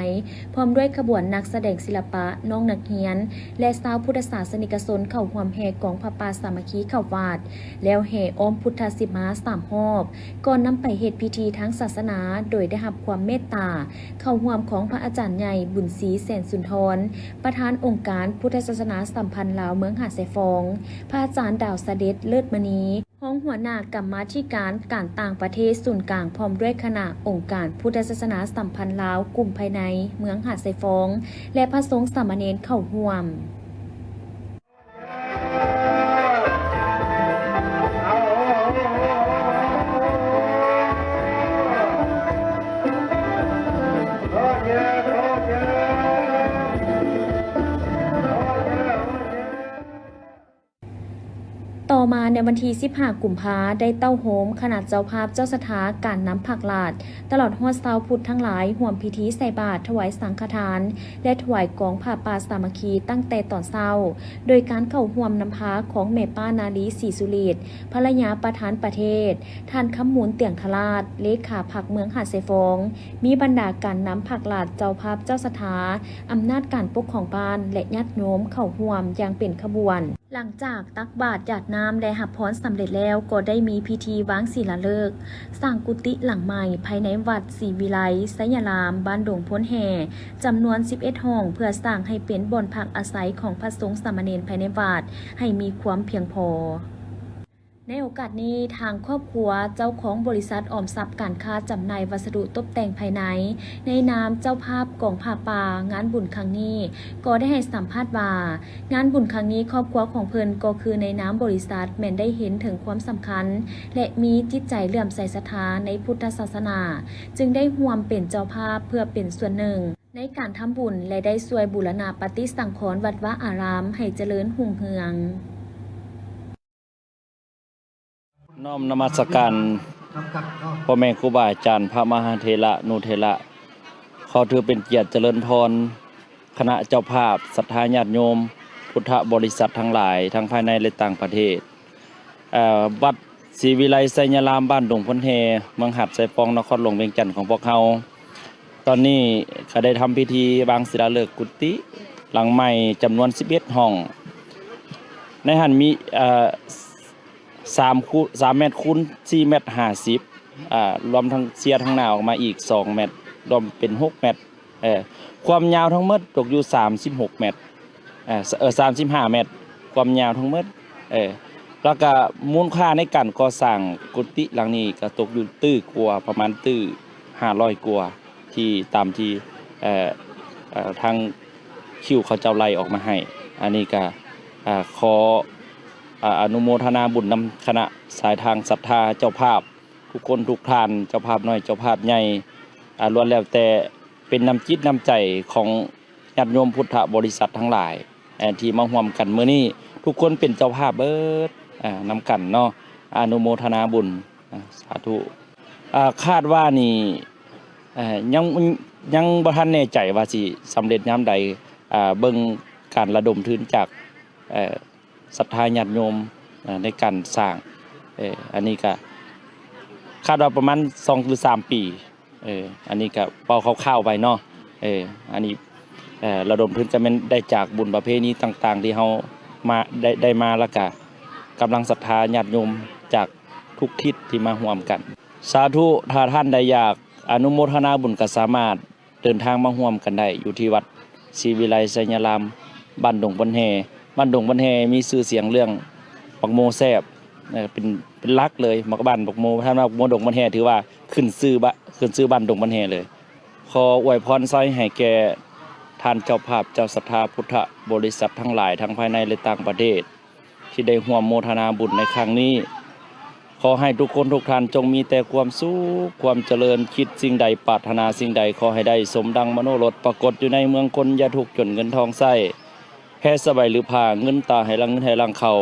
ພ້ອມດ້ວຍຂະບວນນັກສະແດງສິລະປະ, ນ້ອງນັກຮຽນ ແລະ ຊາວພຸດທະສາສະນິກະຊົນເຂົ້າຮ່ວມແຫ່ກອງຜ້າປ່າສາມັກຄີເຂົ້າວັດ, ແລ້ວແຫ່ອ້ອມພຸດທະສີມາສາມຮອບ ກ່ອນນຳໄປເຮັດພິທີທາງສາສະໜາ ໂດຍໄດ້ຮັບຄວາມເມດຕາເຂົ້າຮ່ວມຂອງພະອາຈານໃຫຍ່ ບຸນສີ ແສນສຸນທອນ ປະທານອົງການພຸດທະສາສະໜາສຳພັນລາວເມືອງຫາດຊາຍຟອງ, ພະອາຈານ ດາວສະເດັດ ເລີດມະນີ ຮອງຫົວໜ້າກຳມາທິການການຕ່າງປະເທດສູນກາງ ພ້ອມດ້ວຍຄະນະອົງການພຸດທະສາສະໜາສຳພັນລາວກຸ່ມພາຍໃນເມືອງຫາດຊາຍຟອງ ແລະ ພະສົງສາມະເນນເຂົ້າຮ່ວມ. ຕໍ່ມາໃນວັນທີສິບຫ້າ ກຸມພາ ໄດ້ເຕົ້າໂຮມຄະນະເຈົ້າພາບເຈົ້າສັດທາການນຳພາກລັດ ຕະຫຼອດຮອດຊາວພຸດທັງຫຼາຍ ຮ່ວມພິທີໃສ່ບາດ ຖວາຍສັງຄະທານ ແລະ ຖວາຍກອງຜ້າປ່າສາມັກຄີຕັ້ງແຕ່ຕອນເຊົ້າ ໂດຍການເຂົ້າຮ່ວມນຳພາຂອງແມ່ປ້ານາລີ ສີສຸລິດ ພັນລະຍາປະທານປະເທດ, ທ່ານ ຄຳມູນ ຕຽງທະລາດ ເລຂາພັກເມືອງຫາດຊາຍຟອງ, ມີບັນດາການນຳພາກລັດ, ເຈົ້າພາບເຈົ້າສັດທາ, ອຳນາດການປົກຄອງບ້ານ ແລະ ຍາດໂຍມເຂົ້າຮ່ວມຢ່າງເປັນຂະບວນ. ຫຼັງຈາກຕັກບາດຢາດນ້ຳ ແລະ ຮັບພອນສຳເລັດແລ້ວ, ກໍໄດ້ມີພິທີວາງສີລາເລີກ ສ້າງກຸຕິຫຼັງໃໝ່ພາຍໃນວັດສີວິໄລໄຊຍະລາມ ບ້ານດົງໂພນແຮ່ ຈຳນວນສິບເອັດຫ້ອງ ເພື່ອສ້າງໃຫ້ເປັນບ່ອນພັກອາໄສຂອງພະສົງສາມະເນນພາຍໃນວັດ ໃຫ້ມີຄວາມພຽງພໍ. ໃນໂອກາດນີ້, ທາງຄອບຄົວເຈົ້າຂອງບໍລິສັດອອມຊັບການຄ້າຈຳໜ່າຍວັດສະດຸຕົບແຕ່ງພາຍໃນ ໃນນາມເຈົ້າພາບກອງຜ້າປ່າ ງານບຸນຄັ້ງນີ້ ກໍໄດ້ໃຫ້ສຳພາດວ່າ, ງານບຸນຄັ້ງນີ້ຄອບຄົວຂອງເພິ່ນກໍຄືໃນນາມບໍລິສັດ ແມ່ນໄດ້ເຫັນເຖິງຄວາມສຳຄັນ ແລະ ມີຈິດໃຈເຫຼື້ອມໃສສັດທາໃນພຸດທະສາສະໜາ, ຈຶ່ງໄດ້ຮ່ວມເປັນເຈົ້າພາບເພື່ອເປັນສ່ວນໜຶ່ງໃນການທຳບຸນ ແລະ ໄດ້ຊ່ວຍບູລະນະປະຕິສັງຂອນວັດວາອາຣາມໃຫ້ຈະເລີນຮຸ່ງເຮືອງ. ນ້ອມນະມັດສະການພໍ່ແມ່ຄູບາອາຈານ ພະມະຫາເຖລະນຸເຖລະ, ຂໍຖືເປັນກຽດຈະເລີນພອນຄະນະເຈົ້າພາບ, ສັດທາຍາດໂຍມ, ພຸດທະບໍລິສັດທັງຫຼາຍ ທັງພາຍໃນ ແລະ ຕ່າງປະເທດ. ເອີ ວັດ ສີວິໄລໄຊຍະລາມ ບ້ານດົງໂພນແຮ່ ເມືອງຫາດຊາຍຟອງ ນະຄອນຫຼວງວຽງຈັນຂອງພວກເຮົາ ຕອນນີ້ກໍໄດ້ທຳພິທີວາງສີລາເລີກກຸຕິຫຼັງໃໝ່ຈຳນວນສິບເອັດຫ້ອງ. ໃນຫັ້ນມີ ເອີ ສາມ ຄູ ສາມແມັດຄູນສີ່ແມັດຫ້າສິບ ອາ ລວມທັງເຊຍທາງໜ້າອອກມາອີກສອງແມັດ ລວມເປັນຫົກແມັດ. ເອີ ຄວາມຍາວທັງໝົດຕົກຢູ່ສາມສິບຫົກແມັດ ເອີ ສ- ເອີ ສາມສິບຫ້າແມັດ ຄວາມຍາວທັງໝົດ. ເອີ ແລ້ວກະມູນຄ່າໃນການກໍ່ສ້າງກຸຕິຫຼັງນີ້ກະຕົກຢູ່ຕື້ກວ່າ ປະມານຕື້ຫ້າຮ້ອຍກວ່າ ທີ່ຕາມທີ່ ເອີ ເອີ ທາງຄິວເຂົາເຈົ້າໄລ່ອອກມາໃຫ້. ອັນນີ້ກະ ເອີ ຂໍ ອາ ອະນຸໂມທະນາບຸນນຳຄະນະສາຍທາງສັດທາເຈົ້າພາບ ທຸກຄົນທຸກທ່ານ, ເຈົ້າພາບນ້ອຍເຈົ້າພາບໃຫຍ່ ອາ ລ້ວນແລ້ວແຕ່ເປັນນ້ຳຈິດນ້ຳໃຈຂອງຍາດໂຍມພຸດທະບໍລິສັດທັງຫຼາຍ ເອີ ທີ່ມາຮ່ວມກັນມື້ນີ້. ທຸກຄົນເປັນເຈົ້າພາບເບີດ ອາ ນຳກັນເນາະ. ອະນຸໂມທະນາບຸນ ອາ ສາທຸ. ອາ ຄາດວ່ານີ້ ເອີ ຍັງ ຍັງບໍ່ທັນແນ່ໃຈວ່າຊິສຳເລັດຍາມໃດ. ອາ ເບິ່ງການລະດົມທຶນຈາກ ເອີ ສັດທາຍາດໂຍມ ເອີ ໃນການສ້າງ ເອີ ອັນນີ້ກະຄາດວ່າປະມານສອງຫຼືສາມປີ. ເອີ ອັນນີ້ກະເວົ້າຄ່າວໆໄປເນາະ. ເອີ ອັນນີ້ ເອີ ລະດົມທຶນກະແມ່ນໄດ້ຈາກບຸນປະເພນີຕ່າງໆທີ່ເຮົາມາ ໄດ້ ໄດ້ມາ ແລ້ວກະກຳລັງສັດທາຍາດໂຍມຈາກທຸກທິດທີ່ມາຮ່ວມກັນ. ສາທຸ. ຖ້າທ່ານໃດຢາກອະນຸໂມທະນາບຸນກະສາມາດ ເດີນທາງມາຮ່ວມກັນໄດ້ຢູ່ທີ່ວັດສີວິໄລໄຊຍະລາມ ບ້ານດົງໂພນແຮ່. ບ້ານດົງໂພນແຮ່ມີຊື່ສຽງເລື່ອງບັກໂມແຊບ ເອີ ເປັນ ເປັນຫຼັກເລີຍ ໝາກ ບ້ານບັກໂມ. ທ່ານວ່າບັກໂມດົງໂພນແຮ່ ຖືວ່າຂຶ້ນຊື່ບ້ານ ຂຶ້ນຊື່ບ້ານດົງໂພນແຮ່ເລີຍ. ຂໍອວຍພອນໄຊໃຫ້ແກ່ທ່ານເຈົ້າພາບເຈົ້າສັດທາພຸດທະບໍລິສັດທັງຫຼາຍ ທັງພາຍໃນ ແລະ ຕ່າງປະເທດ ທີ່ໄດ້ຮ່ວມໂມທະນາບຸນໃນຄັ້ງນີ້. ຂໍໃຫ້ທຸກຄົນທຸກທ່ານຈົ່ງມີແຕ່ຄວາມສຸກຄວາມຈະເລີນ, ຄິດສິ່ງໃດປາດຖະໜາສິ່ງໃດ ຂໍໃຫ້ໄດ້ສົມດັ່ງມະໂນລົດ, ປາກົດຢູ່ໃນເມືອງຄົນ, ຢ່າທຸກຈົນເງິນທອງໃຊ້, ແພສະບາຍຫຼືຜ້າ, ເງິນຕາໃຫ້ຫຼັ່ງເງິນໃຫ້ຫຼັ່ງເຂົ້າ,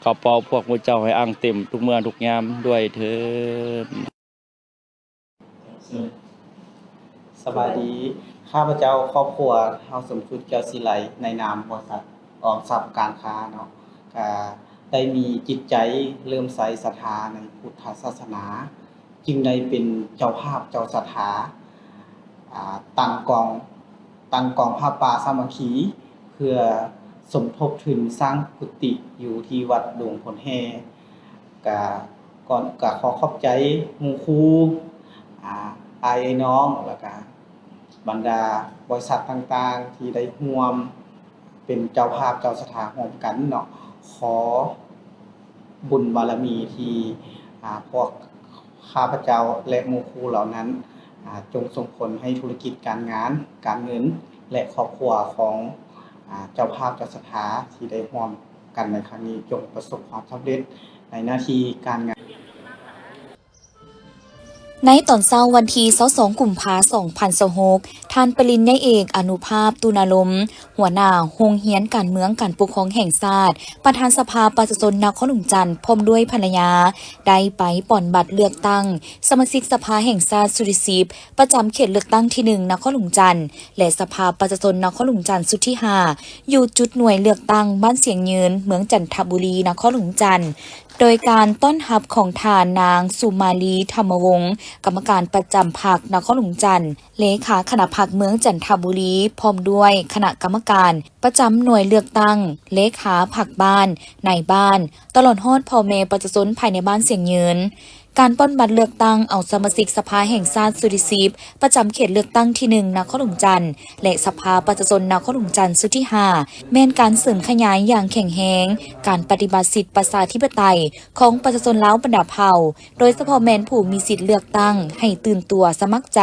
ກະເປົາພວກໝູ່ເຈົ້າໃຫ້ອ່າງເຕັມທຸກເມື່ອທຸກຍາມດ້ວຍເທີ້ນ. ສະບາຍດີ ຂ້າພະເຈົ້າຄອບຄົວທ້າວສົມຈຸດ ແກ້ວສີໄລ ໃນນາມບໍລິສັດອອມຊັບການຄ້າເນາະ ກະໄດ້ມີຈິດໃຈເຫຼື້ອມໃສສັດທາໃນພຸດທະສາສະໜາ ຈຶ່ງໄດ້ເປັນເຈົ້າພາບເຈົ້າສັດທາ ອາ ຕັ້ງກອງ ຕັ້ງກອງຜ້າປ່າສາມັກຄີ ເພື່ອສົມທົບທຶນສ້າງກຸຕິຢູ່ທີ່ວັດດົງໂພນແຮ່. ກະ ກ່ອນ ກະຂໍຂອບໃຈໝູ່ຄູ່ ອາ ອ້າຍເອື້ອຍນ້ອງ ແລ້ວກະບັນດາບໍລິສັດຕ່າງໆ ທີ່ໄດ້ຮ່ວມເປັນເຈົ້າພາບເຈົ້າສັດທາຮ່ວມກັນເນາະ. ຂໍບຸນບາລະມີທີ່ ອາ ພວກຂ້າພະເຈົ້າ ແລະ ໝູ່ຄູ່ເຫຼົ່ານັ້ນ ອາ ຈົ່ງສົ່ງຜົນໃຫ້ທຸລະກິດການງານ, ການເງິນ ແລະ ຄອບຄົວຂອງ ອາ ເຈົ້າພາບເຈົ້າສັດທາທີ່ໄດ້ຮ່ວມ ກັນໃນຄັ້ງນີ້ ຈົ່ງປະສົບຄວາມສຳເລັດໃນໜ້າທີ່ການງານ. ໃນຕອນເຊົ້າວັນທີຊາວສອງ ກຸມພາ ສອງພັນຊາວຫົກ, ທ່ານປະລິນຍາເອກ ອະນຸພາບ ຕຸນາລົມ, ຫົວໜ້າໂຮງຮຽນການເມືອງການປົກຄອງແຫ່ງຊາດ, ປະທານສະພາປະຊາຊົນນະຄອນຫຼວງຈັນ ພ້ອມດ້ວຍພັນລະຍາ ໄດ້ໄປປ່ອນບັດເລືອກຕັ້ງສະມາຊິກສະພາແຫ່ງຊາດຊຸດທີສິບ ປະຈຳເຂດເລືອກຕັ້ງທີໜຶ່ງ ນະຄອນຫຼວງຈັນ ແລະ ສະພາປະຊາຊົນນະຄອນຫຼວງຈັນຊຸດທີຫ້າ ຢູ່ຈຸດໜ່ວຍເລືອກຕັ້ງບ້ານຊຽງຍືນ ເມືອງຈັນທະບູລີ ນະຄອນຫຼວງຈັນ. ໂດຍການຕ້ອນຮັບຂອງທ່ານນາງ ສຸມາລີ ທຳມະວົງ, ກຳມະການປະຈຳພັກນະຄອນຫຼວງຈັນ, ເລຂາຄະນະພັກເມືອງຈັນທະບູລີ, ພ້ອມດ້ວຍຄະນະກຳມະການປະຈຳໜ່ວຍເລືອກຕັ້ງ, ເລຂາພັກບ້ານ, ນາຍບ້ານ, ຕະຫຼອດຮອດພໍ່ແມ່ປະຊາຊົນພາຍໃນບ້ານຊຽງຍືນ. ການປ່ອນບັດເລືອກຕັ້ງເອົາສະມາຊິກສະພາແຫ່ງຊາດຊຸດທີສິບ ປະຈຳເຂດເລືອກຕັ້ງທີໜຶ່ງ ນະຄອນຫຼວງຈັນ ແລະ ສະພາປະຊາຊົນນະຄອນຫຼວງຈັນຊຸດທີຫ້າ ແມ່ນການເສີມຂະຫຍາຍຢ່າງແຂງແຮງການປະຕິບັດສິດປະຊາທິປະໄຕຂອງປະຊາຊົນລາວບັນດາເຜົ່າ, ໂດຍສະເພາະແມ່ນຜູ້ມີສິດເລືອກຕັ້ງໃຫ້ຕື່ນຕົວສະໝັກໃຈ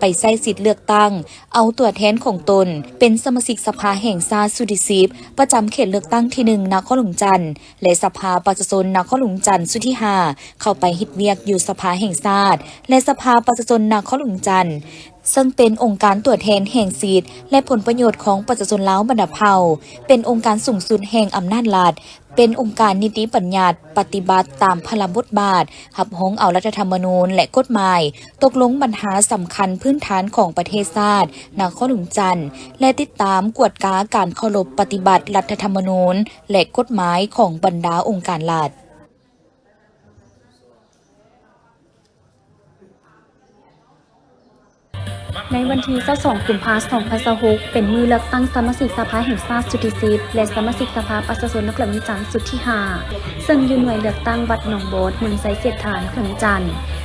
ໄປໃຊ້ສິດເລືອກຕັ້ງ ເອົາຕົວແທນຂອງຕົນເປັນສະມາຊິກສະພາແຫ່ງຊາດຊຸດທີສິບ ປະຈຳເຂດເລືອກຕັ້ງທີໜຶ່ງ ນະຄອນຫຼວງຈັນ ແລະ ສະພາປະຊາຊົນນະຄອນຫຼວງຈັນຊຸດທີຫ້າ ເຂົ້າໄປເຮັດວຽກຢູ່ສະພາແຫ່ງຊາດ ແລະ ສະພາປະຊາຊົນນະຄອນຫຼວງຈັນ, ເຊິ່ງເປັນອົງການຕົວແທນແຫ່ງສິດ ແລະ ຜົນປະໂຫຍດຂອງປະຊາຊົນລາວບັນດາເຜົ່າ, ເປັນອົງການສູງສຸດແຫ່ງອຳນາດລັດ, ເປັນອົງການນິຕິບັນຍັດ, ປະຕິບັດຕາມພາລະບົດບາດ, ຮັບຮອງເອົາລັດຖະທຳມະນູນ ແລະ ກົດໝາຍ, ຕົກລົງບັນຫາສຳຄັນພື້ນຖານຂອງປະເທດຊາດນະຄອນຫຼວງຈັນ ແລະ ຕິດຕາມກວດກາການເຄົາລົບປະຕິບັດລັດຖະທຳມະນູນ ແລະ ກົດໝາຍຂອງບັນດາອົງການລັດ. ໃນວັນທີຊາວສອງ ກຸມພາ ສອງພັນຊາວຫົກ ເປັນມື້ເລືອກຕັ້ງສະມາຊິກສະພາແຫ່ງຊາດຊຸດທີສິບ ແລະ ສະມາຊິກສະພາປະຊາຊົນນະຄອນຫຼວງວຽງຈັນຊຸດທີຫ້າ ເຊິ່ງຢູ່ໜ່ວຍເລືອກຕັ້ງວັດໜອງບອນ ເມືອງໄຊເສດຖາ ນະຄອນຫຼວງວຽງຈັນ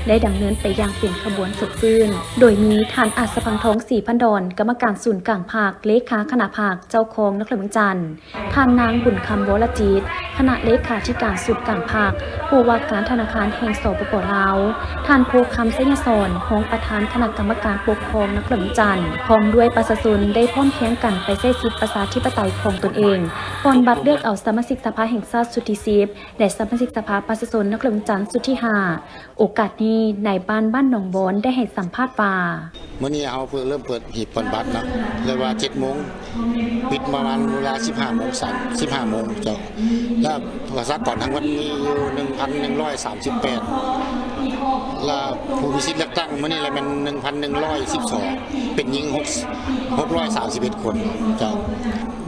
ໄດ້ດຳເນີນໄປຢ່າງເປັນຂະບວນສົດຊື່ນ, ໂດຍມີທ່ານ ອາດສະພັງທອງ ສີພັນດອນ, ກຳມະການສູນກາງພັກ, ເລຂາຄະນະພັກ, ເຈົ້າຄອງນະຄອນຫຼວງວຽງຈັນ, ທ່ານນາງ ບຸນຄຳ ວໍລະຈິດ, ຄະນະເລຂາທິການສູນກາງພັກ, ຜູ້ວ່າການທະນາຄານແຫ່ງ ສປປ ລາວ, ທ່ານ ໂພຄຳ ໄຊຍະສອນ, ຮອງປະທານຄະນະກຳມະການປົກຄອງນະຄອນຫຼວງວຽງຈັນ, ພ້ອມດ້ວຍປະຊາຊົນໄດ້ພ້ອມພຽງກັນໄປໃຊ້ສິດປະຊາທິປະໄຕຂອງຕົນເອງ, ປ່ອນບັດເລືອກເອົາສະມາຊິກສະພາແຫ່ງຊາດຊຸດທີສິບ ແລະ ສະມາຊິກສະພາປະຊາຊົນນະຄອນຫຼວງວຽງຈັນຊຸດທີຫ້າ. ໂອກາດນີ້, ນາຍບ້ານບ້ານໜອງບອນໄດ້ໃຫ້ສຳພາດວ່າ, ມື້ນີ້ເຮົາເພິ່ງເລີ່ມເປີດ ຫີບປ່ອນບັດເນາະ ເລີຍວ່າເຈັດໂມງ ປິດປະມານເວລາສິບຫ້າໂມງ ສາມ ສິບຫ້າໂມງເຈົ້າ ແລ້ວປະຊາກອນທັງໝົດມີຢູ່ໜຶ່ງພັນໜຶ່ງຮ້ອຍສາມສິບແປດ ແລ້ວຜູ້ມີສິດເລືອກຕັ້ງມື້ນີ້ລະແມ່ນໜຶ່ງພັນໜຶ່ງຮ້ອຍສິບສອງ ເປັນຍິງຫົກ ຫົກຮ້ອຍສາມສິບເອັດຄົນເຈົ້າ.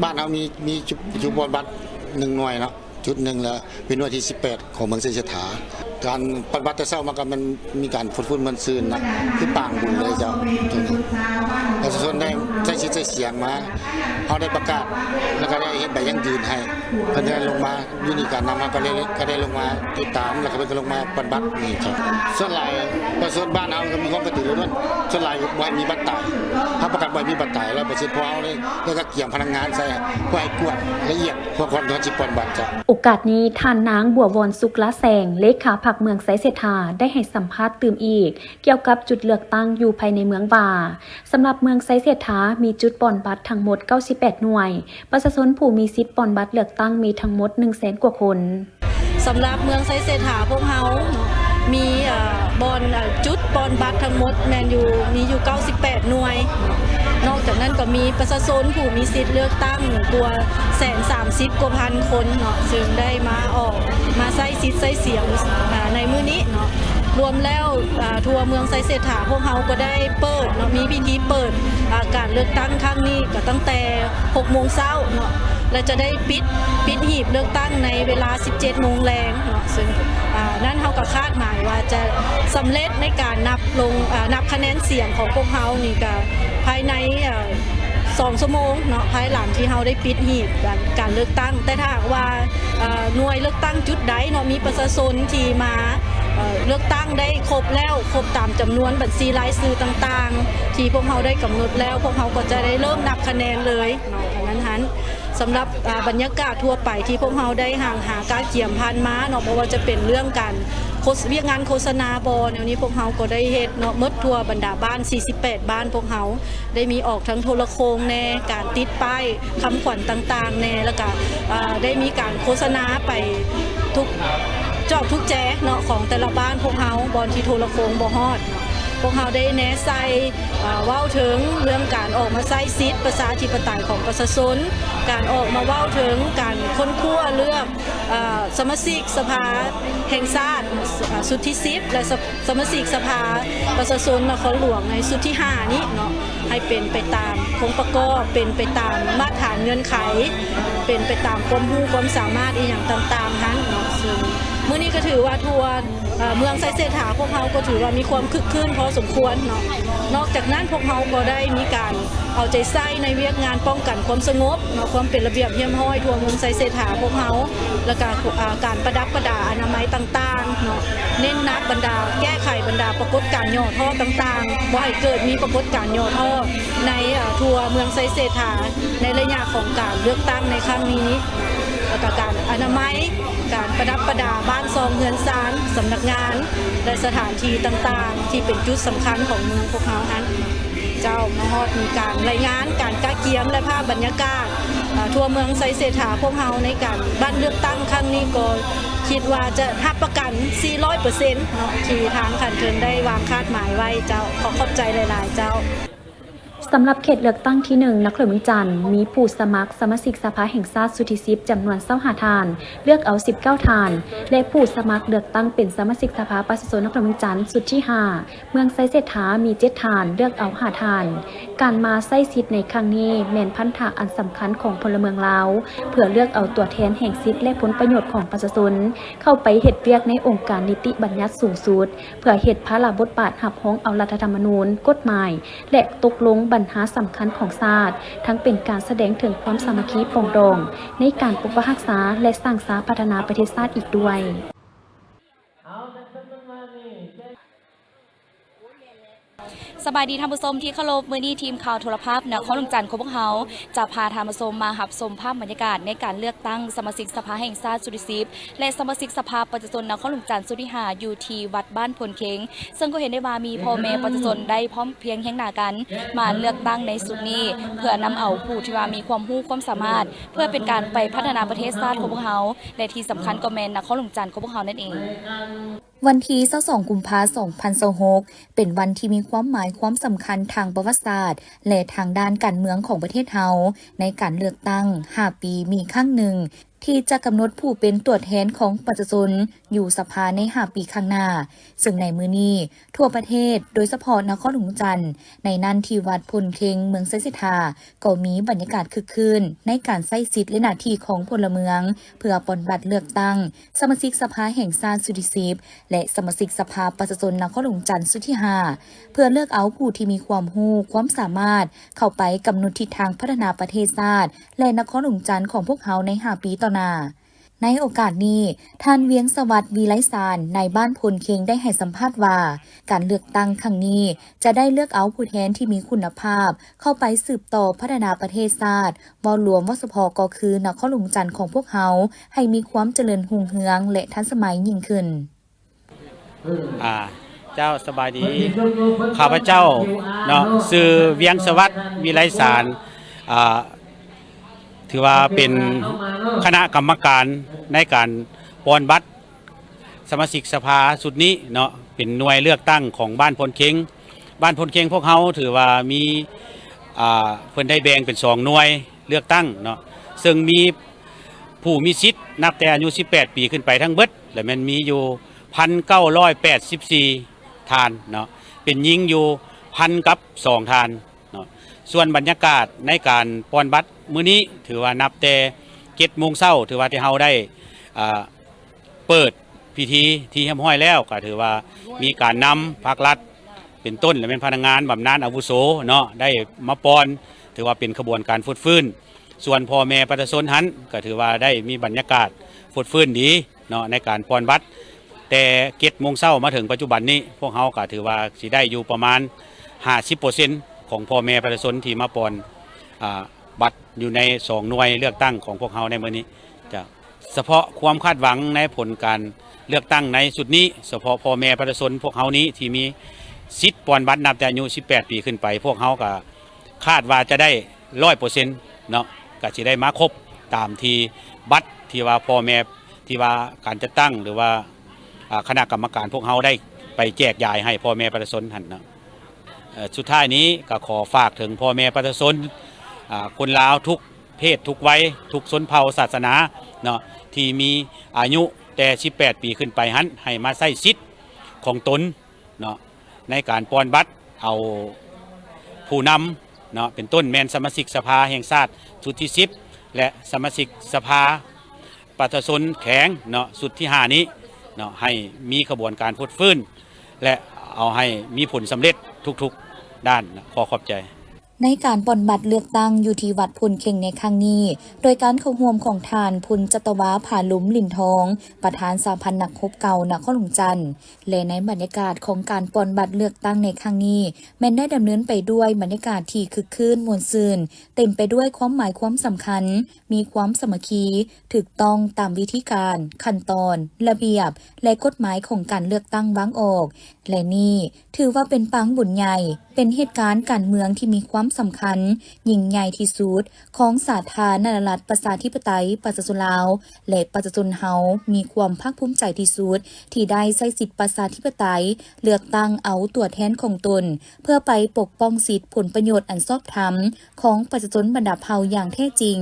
ບ້ານເຮົາມີ ມີຈຸ ຈຸດປ່ອນບັດໜຶ່ງໜ່ວຍເນາະ ຈຸດໜຶ່ງ ແລະ ເປັນໜ່ວຍທີສິບແປດ ຂອງເມືອງໄຊເສດຖາ. ການປະຕິບັດແຕ່ເຊົ້າມາກໍແມ່ນມີການຟົດຟື້ນມ່ວນຊື່ນນະ ຄືປາງບຸນເລີຍເຈົ້າ. ປະຊາຊົນໄດ້ໃຊ້ສິດໃຊ້ສຽງມາ ເຮົາໄດ້ປະກາດ ແລ້ວກໍໄດ້ເຮັດໃບຢັ້ງຢືນໃຫ້ ເພິ່ນໄດ້ລົງມາ ຢູ່ນີ້ການນຳເຮົາກໍເລີຍ ກໍໄດ້ລົງມາຕິດຕາມ ແລ້ວກໍເພິ່ນກໍລົງມາປະຕິບັດນີ້ເຈົ້າ. ສ່ວນຫຼາຍປະຊາຊົນບ້ານເຮົາກໍມີຄວາມກະຕືລືລົ້ນ ສ່ວນຫຼາຍບໍ່ໃຫ້ມີບັດຕາຍ ຮັບປະກັນບໍ່ໃຫ້ມີບັດຕາຍຮ້ອຍເປີເຊັນ ເພາະເຮົາໄດ້ ແລ້ວກໍກຽມພະນັກງານໃສ່ ເພື່ອໃຫ້ກວດລະອຽດ ເພື່ອກ່ອນທີ່ເຮົາຊິປ່ອນບັດເຈົ້າ. ໂອກາດນີ້, ທ່ານນາງ ບົວວອນ ສຸກລາແສງ, ເລຂາພັກເມືອງໄຊເສດຖາ ໄດ້ໃຫ້ສຳພາດຕື່ມອີກ ກ່ຽວກັບຈຸດເລືອກຕັ້ງຢູ່ພາຍໃນເມືອງວ່າ, ສຳລັບເມືອງໄຊເສດຖາ ມີຈຸດປ່ອນບັດທັງໝົດເກົ້າສິບແປດໜ່ວຍ, ປະຊາຊົນຜູ້ມີສິດປ່ອນບັດເລືອກຕັ້ງມີທັງໝົດໜຶ່ງແສນກວ່າຄົນ. ສຳລັບເມືອງໄຊເສດຖາພວກເຮົາເນາະ ມີ ເອີ ບ່ອນ ເອີ ຈຸດປ່ອນບັດທັງໝົດແມ່ນຢູ່ ມີຢູ່ເກົ້າສິບແປດໜ່ວຍ. ນອກຈາກນັ້ນກໍມີປະຊາຊົນຜູ້ມີສິດເລືອກຕັ້ງກວ່າແສນສາມສິບກວ່າພັນຄົນເນາະ ເຊິ່ງໄດ້ມາອອກ ມາໃຊ້ສິດໃຊ້ສຽງ ອາ ໃນມື້ນີ້ເນາະ. ລວມແລ້ວ ອາ ທົ່ວເມືອງໄຊເສດຖາພວກເຮົາກໍໄດ້ເປີດເນາະ ມີພິທີເປີດ ອາ ການເລືອກຕັ້ງຄັ້ງນີ້ກໍຕັ້ງແຕ່ຫົກໂມງເຊົ້າເນາະ ແລະ ຈະໄດ້ປິດ ປິດຫີບເລືອກຕັ້ງໃນເວລາສິບເຈັດໂມງແລງເນາະ. ເຊິ່ງ ອາ ນັ້ນເຮົາກໍຄາດໝາຍວ່າຈະສຳເລັດໃນການນັບລົງ ອາ ນັບຄະແນນສຽງຂອງພວກເຮົານີ້ກໍພາຍໃນ ອາ ສອງຊົ່ວໂມງເນາະ ພາຍຫຼັງທີ່ເຮົາໄດ້ປິດຫີບການ ການເລືອກຕັ້ງ. ແຕ່ຖ້າຫາກວ່າ ເອີ ໜ່ວຍເລືອກຕັ້ງຈຸດໃດເນາະ ມີປະຊາຊົນທີ່ມາ ເອີ ເລືອກຕັ້ງໄດ້ຄົບແລ້ວ ຄົບຕາມຈຳນວນບັນຊີລາຍຊື່ຕ່າງໆ ທີ່ພວກເຮົາໄດ້ກຳນົດແລ້ວ ພວກເຮົາກໍຈະໄດ້ເລີ່ມນັບຄະແນນເລີຍເນາະ. ອັນນັ້ນຫັ້ນ ສຳລັບ ອາ ບັນຍາກາດທົ່ວໄປທີ່ພວກເຮົາໄດ້ຮ່າງຫາກະກຽມຜ່ານມາເນາະ ບໍ່ວ່າຈະເປັນເລື່ອງການໂຄສ- ວຽກງານໂຄສະນາບໍ ແນວນີ້ພວກເຮົາກໍໄດ້ເຮັດເນາະ ໝົດທົ່ວບັນດາບ້ານ ສີ່ສິບແປດບ້ານ ພວກເຮົາ ໄດ້ມີອອກທັງໂທລະໂຂງແດ່ ການຕິດປ້າຍຄຳຂວັນຕ່າງໆແດ່ ແລ້ວກະ ເອີ ໄດ້ມີການໂຄສະນາໄປທຸກ ຈອກທຸກແຈເນາະ ຂອງແຕ່ລະບ້ານພວກເຮົາ ບ່ອນທີ່ໂທລະໂຂງບໍ່ຮອດເນາະ. ພວກເຮົາໄດ້ແນໃສ່ ເອີ ເວົ້າເຖິງເລື່ອງການອອກມາໃຊ້ສິດປະຊາທິປະໄຕຂອງປະຊາຊົນ, ການອອກມາເວົ້າເຖິງການຄົ້ນຄວ້າເລືອກ ເອີ ສະມາຊິກສະພາແຫ່ງຊາດ ເອີ ຊຸດທີສິບ ແລະ ສະ ສະມາຊິກສະພາປະຊາຊົນນະຄອນຫຼວງໃນຊຸດທີຫ້ານີ້ເນາະ ໃຫ້ເປັນໄປຕາມອົງປະກອບ, ເປັນໄປຕາມມາດຖານເງື່ອນໄຂ, ເປັນໄປຕາມຄວາມຮູ້ຄວາມສາມາດອີ່ຫຍັງຕ່າງໆຫັ້ນເນາະ. ເຊິ່ງມື້ນີ້ກໍຖືວ່າທົ່ວ ເອີ ເມືອງໄຊເສດຖາພວກເຮົາກໍຖືວ່າມີຄວາມຄຶກຄື້ນພໍສົມຄວນເນາະ. ນອກຈາກນັ້ນພວກເຮົາກໍໄດ້ມີການເອົາໃຈໃສ່ໃນວຽກງານປ້ອງກັນຄວາມສະຫງົບເນາະ, ຄວາມເປັນລະບຽບຮຽບຮ້ອຍທົ່ວເມືອງໄຊເສດຖາພວກເຮົາ, ແລ້ວກະ ອາ ການປະດັບປະດາອະນາໄມຕ່າງໆເນາະ, ເນັ້ນໜັກບັນດາ ແກ້ໄຂບັນດາປາກົດການຫຍໍ້ທໍ້ຕ່າງໆ, ບໍ່ໃຫ້ເກີດມີປາກົດການຫຍໍ້ທໍ້ໃນ ເອີ ທົ່ວເມືອງໄຊເສດຖາໃນໄລຍະຂອງການເລືອກຕັ້ງໃນຄັ້ງນີ້, ແລ້ວກະການອະນາໄມ ການປະດັບປະດາບ້ານຊ່ອງເຮືອນຊານ, ສຳນັກງານ ແລະ ສະຖານທີ່ຕ່າງໆ ທີ່ເປັນຈຸດສຳຄັນຂອງເມືອງພວກເຮົາຫັ້ນ. ເຈົ້າ ມາຮອດມີການລາຍງານການກະກຽມ ແລະ ພາບບັນຍາກາດ ເອີ ທົ່ວເມືອງໄຊເສດຖາພວກເຮົາໃນການບັດເລືອກຕັ້ງຄັ້ງນີ້ ກໍຄິດວ່າຈະຮັບປະກັນສີ່ຮ້ອຍເປີເຊັນເນາະ ທີ່ທາງຂັ້ນເທິງໄດ້ວາງຄາດໝາຍໄວ້. ເຈົ້າ ຂໍຂອບໃຈຫຼາຍໆ ເຈົ້າ. ສຳລັບເຂດເລືອກຕັ້ງທີໜຶ່ງ ນະຄອນຫຼວງວຽງຈັນ ມີຜູ້ສະໝັກສະມາຊິກສະພາແຫ່ງຊາດຊຸດທີສິບ ຈຳນວນຊາວຫ້າທ່ານ, ເລືອກເອົາສິບເກົ້າທ່ານ ແລະ ຜູ້ສະໝັກເລືອກຕັ້ງເປັນສະມາຊິກສະພາປະຊາຊົນນະຄອນຫຼວງວຽງຈັນຊຸດທີຫ້າ ເມືອງໄຊເສດຖາມີເຈັດທ່ານ, ເລືອກເອົາຫ້າທ່ານ. ການມາໃຊ້ສິດໃນຄັ້ງນີ້ແມ່ນພັນທະອັນສຳຄັນຂອງພົນລະເມືອງລາວ ເພື່ອເລືອກເອົາຕົວແທນແຫ່ງສິດ ແລະ ຜົນປະໂຫຍດຂອງປະຊາຊົນ ເຂົ້າໄປເຮັດວຽກໃນອົງການນິຕິບັນຍັດສູງສຸດ ເພື່ອເຮັດພາລະບົດບາດຮັບຮອງເອົາລັດຖະທຳມະນູນ, ກົດໝາຍ ແລະ ຕົກລົງບັນຫາສຳຄັນຂອງຊາດ, ທັງເປັນການສະແດງເຖິງຄວາມສາມັກຄີປອງດອງໃນການປົກປັກຮັກສາ ແລະ ສ້າງສາພັດທະນາປະເທດຊາດອີກດ້ວຍ. ສະບາຍດີທ່ານຜູ້ຊົມທີ່ເຄົາລົບ, ມື້ນີ້ທີມຂ່າວໂທລະພາບນະຄອນຫຼວງຈັນຂອງພວກເຮົາ ຈະພາທ່ານຜູ້ຊົມມາຮັບຊົມພາບບັນຍາກາດໃນການເລືອກຕັ້ງສະມາຊິກສະພາແຫ່ງຊາດຊຸດທີສິບ ແລະ ສະມາຊິກສະພາປະຊາຊົນນະຄອນຫຼວງຈັນຊຸດທີຫ້າ ຢູ່ທີ່ວັດບ້ານໂພນເຄັງ, ເຊິ່ງກໍເຫັນໄດ້ວ່າມີພໍ່ແມ່ປະຊາຊົນໄດ້ພ້ອມພຽງຮຽງໜ້າກັນມາເລືອກຕັ້ງໃນຊຸດນີ້ ເພື່ອນຳເອົາຜູ້ທີ່ວ່າມີຄວາມຮູ້ຄວາມສາມາດ ເພື່ອເປັນການໄປພັດທະນາປະເທດຊາດຂອງພວກເຮົາ ແລະ ທີ່ສຳຄັນກໍແມ່ນນະຄອນຫຼວງຈັນຂອງພວກເຮົານັ້ນເອງ. ວັນທີຊາວສອງ ກຸມພາ ສອງພັນຊາວຫົກ ເປັນວັນທີ່ມີຄວາມໝາຍຄວາມສຳຄັນທາງປະຫວັດສາດ ແລະ ທາງດ້ານການເມືອງຂອງປະເທດເຮົາ ໃນການເລືອກຕັ້ງຫ້າປີມີຄັ້ງໜຶ່ງ ທີ່ຈະກຳນົດຜູ້ເປັນຕົວແທນຂອງປະຊາຊົນຢູ່ສະພາໃນຫ້າປີຂ້າງໜ້າ. ເຊິ່ງໃນມື້ນີ້ ທົ່ວປະເທດ, ໂດຍສະເພາະນະຄອນຫຼວງຈັນ, ໃນນັ້ນທີ່ວັດໂພນເຄັງ ເມືອງໄຊເສດຖາ ກໍມີບັນຍາກາດຄຶກຄື້ນໃນການໃຊ້ສິດ ແລະ ໜ້າທີ່ຂອງພົນລະເມືອງ ເພື່ອປ່ອນບັດເລືອກຕັ້ງສະມາຊິກສະພາແຫ່ງຊາດຊຸດທີສິບ ແລະ ສະມາຊິກສະພາປະຊາຊົນນະຄອນຫຼວງຈັນຊຸດທີຫ້າ ເພື່ອເລືອກເອົາຜູ້ທີ່ມີຄວາມຮູ້ຄວາມສາມາດເຂົ້າໄປກຳນົດທິດທາງພັດທະນາປະເທດຊາດ ແລະ ນະຄອນຫຼວງຈັນຂອງພວກເຮົາໃນຫ້າປີຕໍ່ໜ້າ. ໃນໂອກາດນີ້, ທ່ານ ວຽງສະຫວັດ ວິໄລສານ ນາຍບ້ານໂພນເຄັງ ໄດ້ໃຫ້ສຳພາດວ່າ ການເລືອກຕັ້ງຄັ້ງນີ້ຈະໄດ້ເລືອກເອົາຜູ້ແທນທີ່ມີຄຸນນະພາບເຂົ້າໄປສືບຕໍ່ພັດທະນາປະເທດຊາດ, ເວົ້າລວມ, ເວົ້າສະເພາະກໍຄືນະຄອນຫຼວງຈັນຂອງພວກເຮົາ ໃຫ້ມີຄວາມຈະເລີນຮຸ່ງເຮືອງ ແລະ ທັນສະໄໝຍິ່ງຂຶ້ນ. ອ່າ ເຈົ້າ ສະບາຍດີ. ຂ້າພະເຈົ້າເນາະ ຊື່ ວຽງສະຫວັດ ວິໄລສານ ອ່າ ຖືວ່າເປັນຄະນະກຳມະການໃນການປ່ອນບັດສະມາຊິກສະພາຊຸດນີ້ເນາະ, ເປັນໜ່ວຍເລືອກຕັ້ງຂອງບ້ານໂພນເຄັງ. ບ້ານໂພນເຄັງພວກເຮົາຖືວ່າມີ ອ່າ ເພິ່ນໄດ້ແບ່ງເປັນສອງໜ່ວຍເລືອກຕັ້ງເນາະ, ເຊິ່ງມີຜູ້ມີສິດນັບແຕ່ອາຍຸສິບແປດປີຂຶ້ນໄປທັງເບິດ ແລະ ແມ່ນມີຢູ່ ພັນເກົ້າຮ້ອຍແປດສິບສີ່ທ່ານເນາະ, ເປັນຍິງຢູ່ພັນກັບສອງທ່ານເນາະ. ສ່ວນບັນຍາກາດໃນການປ່ອນບັດມື້ນີ້ ຖືວ່ານັບແຕ່ເຈັດໂມງເຊົ້າ ຖືວ່າທີ່ເຮົາໄດ້ ອ່າ ເປີດພິທີທີ່ຮຽບຮ້ອຍແລ້ວ, ກໍຖືວ່າມີການນຳພາກລັດເປັນຕົ້ນ ແລະ ແມ່ນພະນັກງານບຳນານອາວຸໂສເນາະ ໄດ້ມາປ່ອນ, ຖືວ່າເປັນຂະບວນການຟົດຟື້ນ. ສ່ວນພໍ່ແມ່ປະຊາຊົນຫັ້ນ ກໍຖືວ່າໄດ້ມີບັນຍາກາດຟົດຟື້ນດີເນາະ ໃນການປ່ອນບັດ. ແຕ່ເຈັດໂມງເຊົ້າມາເຖິງປັດຈຸບັນນີ້ ພວກເຮົາກໍຖືວ່າຊິໄດ້ຢູ່ປະມານຫ້າສິບເປີເຊັນຂອງພໍ່ແມ່ປະຊາຊົນທີ່ມາປ່ອນ ອ່າ ບັດຢູ່ໃນສອງໜ່ວຍເລືອກຕັ້ງຂອງພວກເຮົາໃນມື້ນີ້. ເຈົ້າ. ສະເພາະຄວາມຄາດຫວັງໃນຜົນການເລືອກຕັ້ງໃນຊຸດນີ້, ສະເພາະພໍ່ແມ່ປະຊາຊົນພວກເຮົານີ້ທີ່ມີສິດປ່ອນບັດນັບແຕ່ອາຍຸສິບແປດປີຂຶ້ນໄປ, ພວກເຮົາກໍຄາດວ່າຈະໄດ້ຮ້ອຍເປີເຊັນເນາະ, ກໍຊິໄດ້ມາຄົບຕາມທີ່ບັດທີ່ວ່າພໍ່ແມ່ ທີ່ວ່າການຈັດຕັ້ງ ຫຼືວ່າ ອ່າ ຄະນະກຳມະການພວກເຮົາໄດ້ ໄປແຈກຢາຍໃຫ້ພໍ່ແມ່ປະຊາຊົນຫັ້ນເນາະ. ເອີ ສຸດທ້າຍນີ້ກໍຂໍຝາກເຖິງພໍ່ແມ່ປະຊາຊົນ ອາ ຄົນລາວທຸກເພດທຸກໄວ ທຸກຊົນເຜົ່າສາສະໜາເນາະ ທີ່ມີອາຍຸແຕ່ສິບແປດປີຂຶ້ນໄປຫັ້ນ ໃຫ້ມາໃຊ້ສິດຂອງຕົນເນາະ ໃນການປ່ອນບັດເອົາຜູ້ນຳເນາະ ເປັນຕົ້ນແມ່ນສະມາຊິກສະພາແຫ່ງຊາດຊຸດທີສິບ ແລະ ສະມາຊິກສະພາ ປະຊາຊົນແຂວງເນາະ ຊຸດທີຫ້ານີ້ເນາະ ໃຫ້ມີຂະບວນການຟົດຟື້ນ ແລະ ເອົາໃຫ້ມີຜົນສຳເລັດທຸກໆດ້ານ. ຂໍຂອບໃຈ. ໃນການປ່ອນບັດເລືອກຕັ້ງຢູ່ທີ່ວັດໂພນເຄັງໃນຄັ້ງນີ້ ໂດຍການເຂົ້າຮ່ວມຂອງທ່ານ ພົນຈັດຕະວາ ຜາລົມ ລິນທອງ ປະທານສະຫະພັນນັກຮົບເກົ່ານະຄອນຫຼວງຈັນ ແລະ ໃນບັນຍາກາດຂອງການປ່ອນບັດເລືອກຕັ້ງໃນຄັ້ງນີ້ ແມ່ນໄດ້ດຳເນີນໄປດ້ວຍບັນຍາກາດທີ່ຄຶກຄື້ນມ່ວນຊື່ນ, ເຕັມໄປດ້ວຍຄວາມໝາຍຄວາມສຳຄັນ, ມີຄວາມສາມັກຄີ, ຖືກຕ້ອງຕາມວິທີການ, ຂັ້ນຕອນ, ລະບຽບ ແລະ ກົດໝາຍຂອງການເລືອກຕັ້ງວາງອອກ ແລະ ນີ້ຖືວ່າເປັນປາງບຸນໃຫຍ່, ເປັນເຫດການການເມືອງທີ່ມີຄວາມສຳຄັນຍິ່ງໃຫຍ່ທີ່ສຸດຂອງສາທາລະນະລັດປະຊາທິປະໄຕປະຊາຊົນລາວ ແລະ ປະຊາຊົນເຮົາມີຄວາມພາກພູມໃຈທີ່ສຸດ ທີ່ໄດ້ໃຊ້ສິດປະຊາທິປະໄຕເລືອກຕັ້ງເອົາຕົວແທນຂອງຕົນ ເພື່ອໄປປົກປ້ອງສິດຜົນປະໂຫຍດອັນຊອບທຳຂອງປະຊາຊົນບັນດາເຜົ່າຢ່າງແທ້ຈິງ.